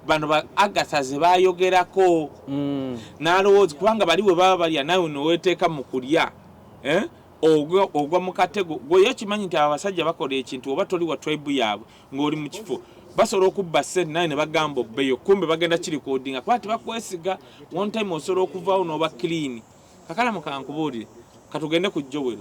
[SPEAKER 2] bano ba Agatha ze bayogerako n'alowooza, kubanga bali bwe baba balya, nawe noweteeka mu kulya, eh? Ogwa mu katego. Gwe okimanyi nti abo abasajja bakola ekintu, oba toli wa tribe yaabwe, ng'oli mu kifo, basobola okubba sente naye ne bagamba obbeyo, kumbe bagenda kirecordinga, kuba tebakwesiga. One time osobola okuvaawo n'oba clean. Kakalamu, kankubuulire, katugende ku Joel.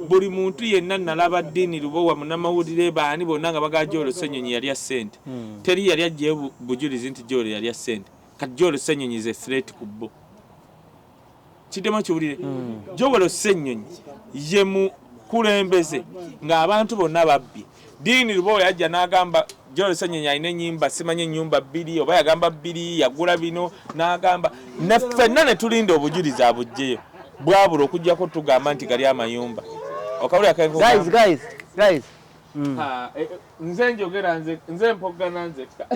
[SPEAKER 2] Buli muntu yenna nalaba Ddiini Lubowa, munnamawulire, baani bonna nga bagaa Joel Ssenyonyi yalya sente. Teri yali aggyeyo bujulizi nti Joel yalya sente. Kati Joel Ssenyonyi ze threat ku bo. Kiddemu kiwulire, Joel Ssenyonyi ye mukulembeze ng'abantu bonna babbye. Ddiini Lubowa yajja n'agamba Joel Ssenyonyi alina ennyimba, simanyi ennyumba bbiri, oba yagamba bbiri, yagula bino, n'agamba ne ffenna ne tulinda obujulizi abuggyeyo, bwabula, okugjako tugamba nti gali amayumba. Okawulira?
[SPEAKER 1] Guys, guys, guys.
[SPEAKER 2] Ha, nze njogera, nze mpogana nzekka.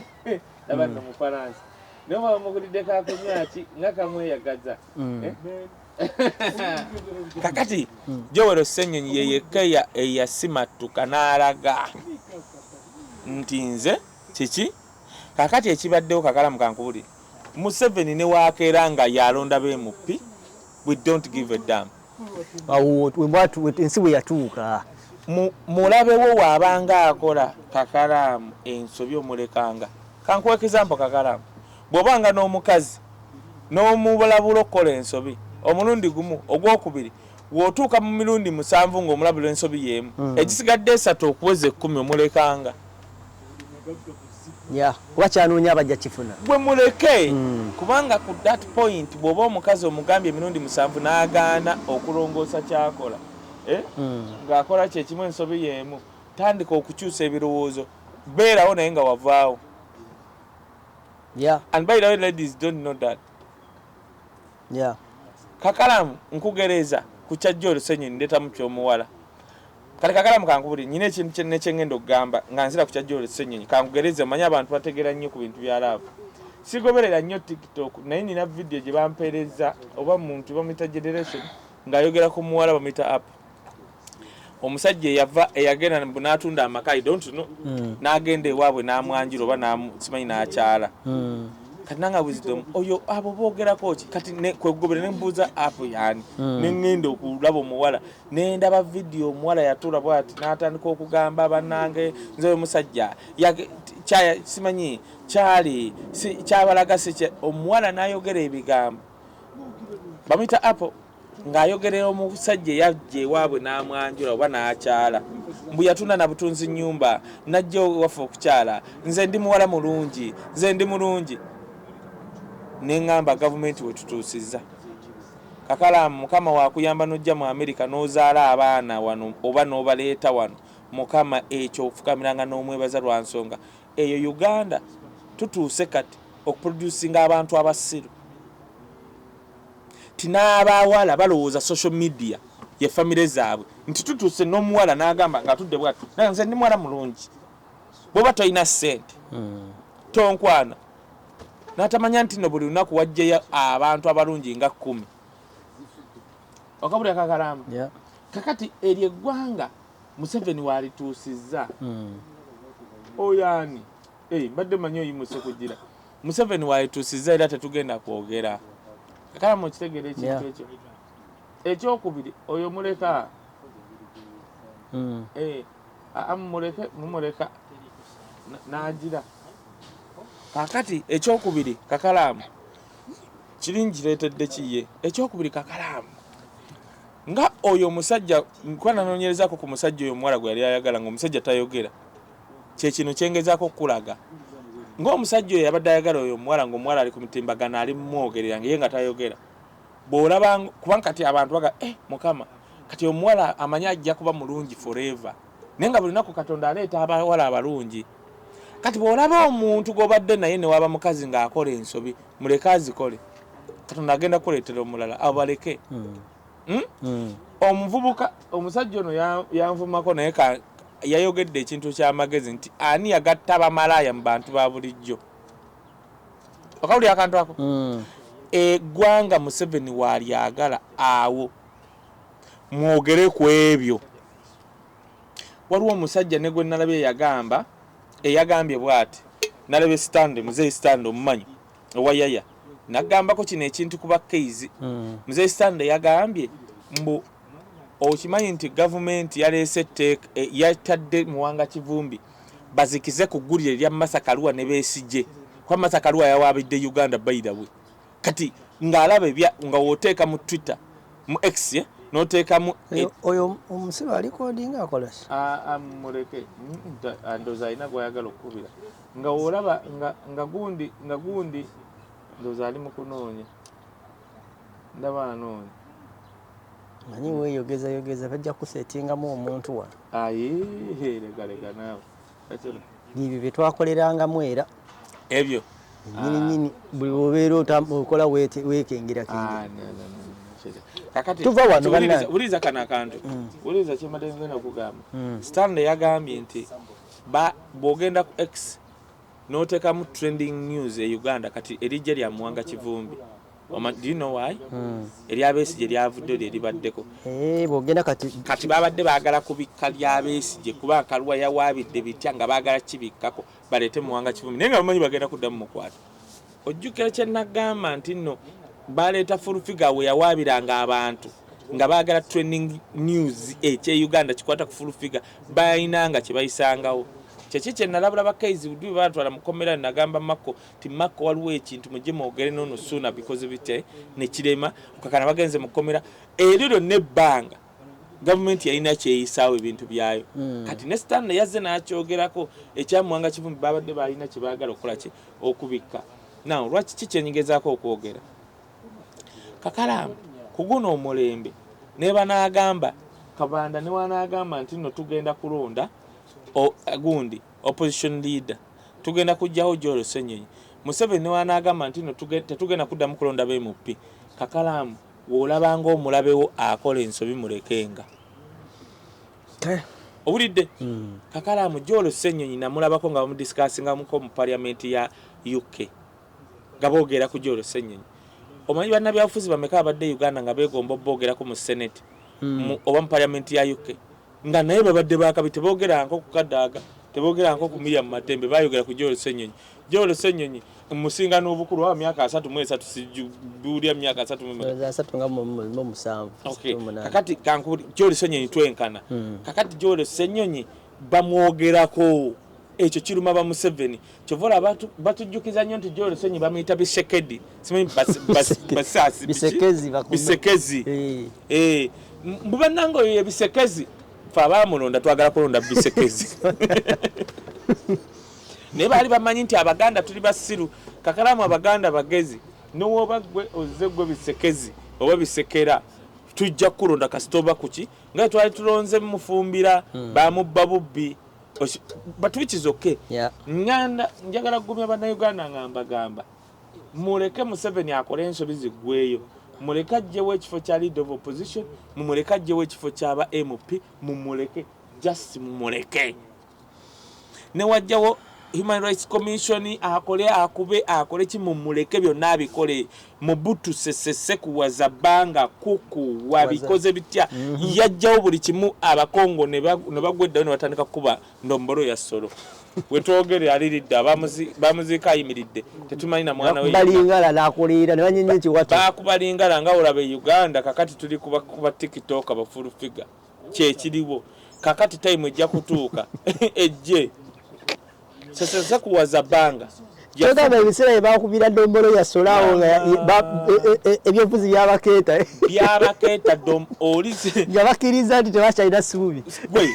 [SPEAKER 2] Laba nno Mufalansa, naye oba bamugulidde kakunywa ki nga kamweyagaza. Eh? Kakati Joel Ssenyonyi ye yekka eyasimattuka n'alaga nti nze kiki. Kakati ekibaddewo, Kakalamu, kankubulire, Museveni ne wakeera nga yalonda ba MP, we don't give a damn.
[SPEAKER 1] Awo ensi bwe yatuuka.
[SPEAKER 2] Mulabewo waabanga akola, Kakalaamu, ensobi omulekanga. Kankuwa example, Kakalaamu. Bw'obanga n'omukazi n'omulabula okukola ensobi omulundi gumu, ogwokubiri, w'otuuka mu mirundi 7 ng'omulabula ensobi y'emu, egisigadde esatu okuweza 10, omulekanga.
[SPEAKER 1] Ya, kuba kyanoonya abajja kifuna.
[SPEAKER 2] Gwe muleke, kubanga ku that point bw'oba omukazi omugambye emirundi 7 n'agaana okulongoosa kyakola, eh? Ng'akola kyekimu, ensobi y'emu, tandika okukyusa ebirowoozo, beerawo naye nga wavaawo. And by the way, ladies don't know that. Kakalamu, nkugereza ku kya Joel Ssenyonyi, ndeetamu kyomuwala. Kale Kakalamu, kankubuli, nyina ekintu nekyengenda okugamba nga nzira ku kya Joel Ssenyonyi. Kankugereze, omanyi abantu bategeera nnyo ku bintu bya love. Sigoberera nnyo TikTok, naye nina video gye bampeereza, oba muntu bamuyita Generation, ng'ayogera ku muwala bamuyita App, omusajja eyava eyagenda mbu n'atunda amaka, I don't know, n'agenda ewaabwe n'amwanjula, oba simanyi n'akyala. Kati nanga Wisdom oyo, abo boogerako ki? Kati kwegobera nembuuza App yani, neŋŋenda okulaba omuwala, nendaba video, omuwala yatuula bwati n'atandika okugamba, "Bannange, nze oyo musajja simanyi kyali kyabalaga si Omuwala n'ayogera ebigambo, bamuyita Apple, ng'ayogerera omusajja eyajja ewaabwe n'amwanjula oba n'akyala, mbu yatunda na butunzi nnyumba n'ajja ewaffe okukyala, nze ndi muwala mulungi, nze ndi mulungi. Neŋŋamba gavumenti wetutuusizza. Kakalaamu, Mukama wakuyamba n'ojja mu Amerika n'ozaala abaana wano oba n'obaleeta wano, Mukama ekyo ofukamiranga n'omwebaza lwa nsonga eyo. Uganda tutuuse kati okuproducinga abantu abasiru, ti n'abawala balowooza social media ye famire zaabwe, nti tutuuse n'omuwala n'agamba ng'atudde bwati, "Naye nze ndi muwala mulungi, bw'oba tolina ssente tonkwana," n'atamanya nti no buli lunaku wajjayo abantu abalungi nga 10. Okabulya, Kakalamba?
[SPEAKER 1] Yeah.
[SPEAKER 2] Kakati eryo eggwanga Museveni walituusizza. Oyo ani? Eh, mbadde manyi oyimuse kugira. Museveni walituusizza, era tetugenda kwogera. Kakalamu, okitegeera ekintu ekyo? Ekyokubiri, oyo muleka. Eh, aa, mumuleke, mumuleka n'agira. Kakati ekyokubiri, Kakalaamu, kiri nkireetedde kiye. Ekyokubiri, Kakalaamu, nga oyo omusajja, nkuba nanoonyerezaako ku musajja oyo omuwala gwe yali ayagala, nga omusajja tayogera, kyekino kyengezaako okukulaga, ng'omusajja oyo yabadde ayagala oyo omuwala, ng'omuwala ali ku mitimbagano ali mumwogerera, nga ye nga tayogera. Bw'olaba, kubanga kati abantu baga, eh, Mukama, kati omuwala amanyi ajja kuba mulungi forever, naye nga buli lunaku Katonda aleeta abawala abalungi. Kati bw'olaba omuntu gw'obadde naye, newaba mukazi, ng'akola ensobi, muleke azikole, Katonda agenda kuleetera omulala, abo baleke. Hmm? Omuvubuka, omusajja ono yanvumako, naye yayogedde ekintu kyamagezi nti ani yagatta bamalaaya mu bantu ba bulijjo? Okawulira akantu ako? Eggwanga Museveni walyagala awo mwogere ku ebyo. Waliwo omusajja ne gwe nalabye yagamba, eyagambye bw'ati, nalabye Stanley, Muzeeyi Stanley omumanyi owa Yaya, nagambako kino ekintu ku bakeizi. Muzeeyi Stanley yagambye mbu okimanyi nti gavumenti yaleese etteeka, yatadde Muwanga Kivumbi bazikize ku ggulire erya Martha Karua ne Besigye, kuba Martha Karua yawaabidde Uganda by the way. Kati ng'alaba ebya nga w'oteeka mu Twitter, mu X, n'oteekamu
[SPEAKER 1] Oyo omusibe alikodinga akola ki?
[SPEAKER 2] Muleke, ndowooza alina gw'ayagala okukubira. Nga w'olaba nga gundi ndowooza ali mu kunoonya, ndaba anoonya.
[SPEAKER 1] Manyi weeyogeza yogeza, bajja kusetingamu omuntu wano.
[SPEAKER 2] Ayi, leka leka naawe.
[SPEAKER 1] Ebyo bye twakolerangamu era.
[SPEAKER 2] Ebyo.
[SPEAKER 1] Nyini nyini, buli obeera okola weekengera kengera.
[SPEAKER 2] Ah, no, no, no, no. Kakati
[SPEAKER 1] Tuva wano, bannange.
[SPEAKER 2] Wuliriza kano akantu, wuliriza kyembadde ngenda okugamba. Stanley yagambye nti bw'ogenda ku X n'oteekamu trending news e Uganda, kati erijja lya Muwanga Kivumbi. Do you know why erya Besigye lyavuddeyo lye libaddeko?
[SPEAKER 1] Eh, bw'ogenda kati.
[SPEAKER 2] Kati babadde baagala kubikka lya Besigye, kuba Karua yawaabidde bitya nga baagala kibikkako baleete Muwanga Kivumbi, naye nga bamanyi bagenda kuddamu mukwata. Ojjukira kye nagamba nti nno baleeta Full Figure we yawaabiranga abantu nga baagala trending news ekye Uganda kikwata ku Full Figure, balina nga kye bayisangawo. Kyeki kye nalabula bakaizi bwe batwala mukomera, nagamba Makko ti Makko, waliwo ekintu mujje mwogere nono sooner because bitya nekirema okakana bagenze mukomera eryo lyonna ebbanga gavumenti yalina kyeyisaawo ebintu byayo. Kati ne Stanley yazze n'akyogerako ekyamuwanga Kivumbi, babadde balina kye baagala okukola ki okubikka. Now lwaki ki kyenyigezaako okwogera kakalaamu ku guno omulembe, ne banaagamba Kabanda ne wanaagamba nti nno tugenda kulonda gundi opposition leader, tugenda kugjawo Joel Ssenyonyi. Museveni ne wanaagamba nti nno tetugenda kuddamu kulonda ba MP. Kakalaamu, w'olabanga omulabewo akola ensobi, mulekenga. Owulidde? Kakalaamu, Joel Ssenyonyi namulabako nga bamudiscussingamuko mu parliament ya UK nga boogera ku Joel Ssenyonyi. Omanyi bannabyabufuzi bameka abadde Uganda nga beegomba oboogerako mu Senate oba mu parliament ya UK, nga naye babadde bakabi, teboogeranko ku Kadaaga, teboogeranko ku Miriam Matembe, bayogera ku Joel Ssenyonyi. Joel Ssenyonyi musinga n'obukulu aba myaka 33, sibuulya myaka asatu mu emeka.
[SPEAKER 1] Asatu nga mu musanvu.
[SPEAKER 2] Okay.
[SPEAKER 1] 38.
[SPEAKER 2] Kakati kankubuli, Joel Ssenyonyi twenkana. Kakati Joel Ssenyonyi bamwogerako, ekyo kiruma ba Museveni. Kyova olaba batujjukiza nnyo nti Joel Ssenyonyi bamuyita Bisekedi, simanyi Basaasi biki?
[SPEAKER 1] Bisekezi
[SPEAKER 2] Bisekezi.
[SPEAKER 1] Eh.
[SPEAKER 2] Eh, mbu bannange oyo ye Bisekezi. Fe abaamulonda twagala kulonda Bisekezi, naye baali bamanyi nti Abaganda tuli basiru. Kakalamu, Abaganda bagezi, nowoba gwe ozze gwe Bisekezi oba Bisekera, tujja kukulonda kasita oba kuki nga twali tulonze Mufumbira, bamubba bubbi. But which is okay. Nganda njagala kugumya Bannayuganda nga mbagamba muleke Museveni akole ensobi ziggweeyo, muleke ajjewo ekifo kya leader of opposition, mumuleke ajjewo ekifo kyaba MP, mumuleke, just mumuleke. Newajjawo Human Rights Commission, akole, akube, akole ki, mumuleke byonna abikole. Mobutu Sese Seko Wazabanga kuku wabikoze bitya? Yajjawo buli kimu, Abakongo ne bagwa eddayo ne batandika kukuba ndombolo ya solo. Wetwogere aliridde, bamuziika ayimiridde, tetumanyi na mwana we.
[SPEAKER 1] Balingala nakuliira ne banyenya ekiwato.
[SPEAKER 2] Bakubalingala nga olaba e Uganda. Kakati tuli kuba TikTok, ba Full Figure, kyekiriwo kakati. Time ejja kutuuka ejje sesese kuwaza bbanga.
[SPEAKER 1] Kyogamba ebiseera bye bakubira dombolo ya solaawo nga ebyobufuzi byabakeeta.
[SPEAKER 2] Byabakeeta dom oli
[SPEAKER 1] nga bakkiriza nti tebakyalina ssuubi.
[SPEAKER 2] Gwe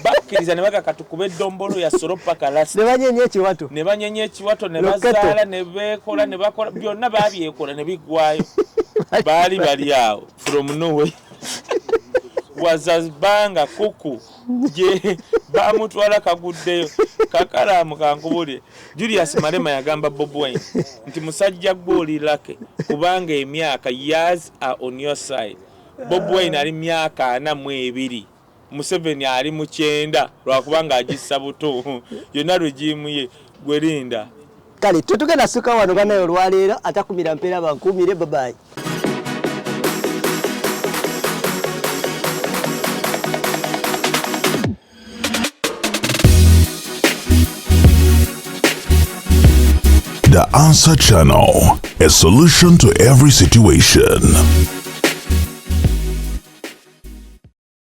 [SPEAKER 2] bakkiriza ne baga katukube edombolo ya solo paka last.
[SPEAKER 1] Ne banyenya ekiwato.
[SPEAKER 2] Ne banyenya ekiwato ne
[SPEAKER 1] Loketo.
[SPEAKER 2] bazaala ne beekola ne bakola byonna, babyekola ne biggwayo. Baali bali awo from nowhere, wazabanga kuku gye bamutwala kaguddeyo. Kakalaamu, kankubulye, Julius Malema yagamba Bob Wine nti musajja gwe oli lucky kubanga emyaka, years are on your side. Bob Wine ali myaka 42, Museveni ali mu 90, lwakubanga agissa buto yonna regimu ye. Gwerinda.
[SPEAKER 1] Kale tetugenda suka wano banaye olwaleero, atakumira mpeera bankuumire. Bye-bye.
[SPEAKER 3] The Answer Channel, a solution to every situation.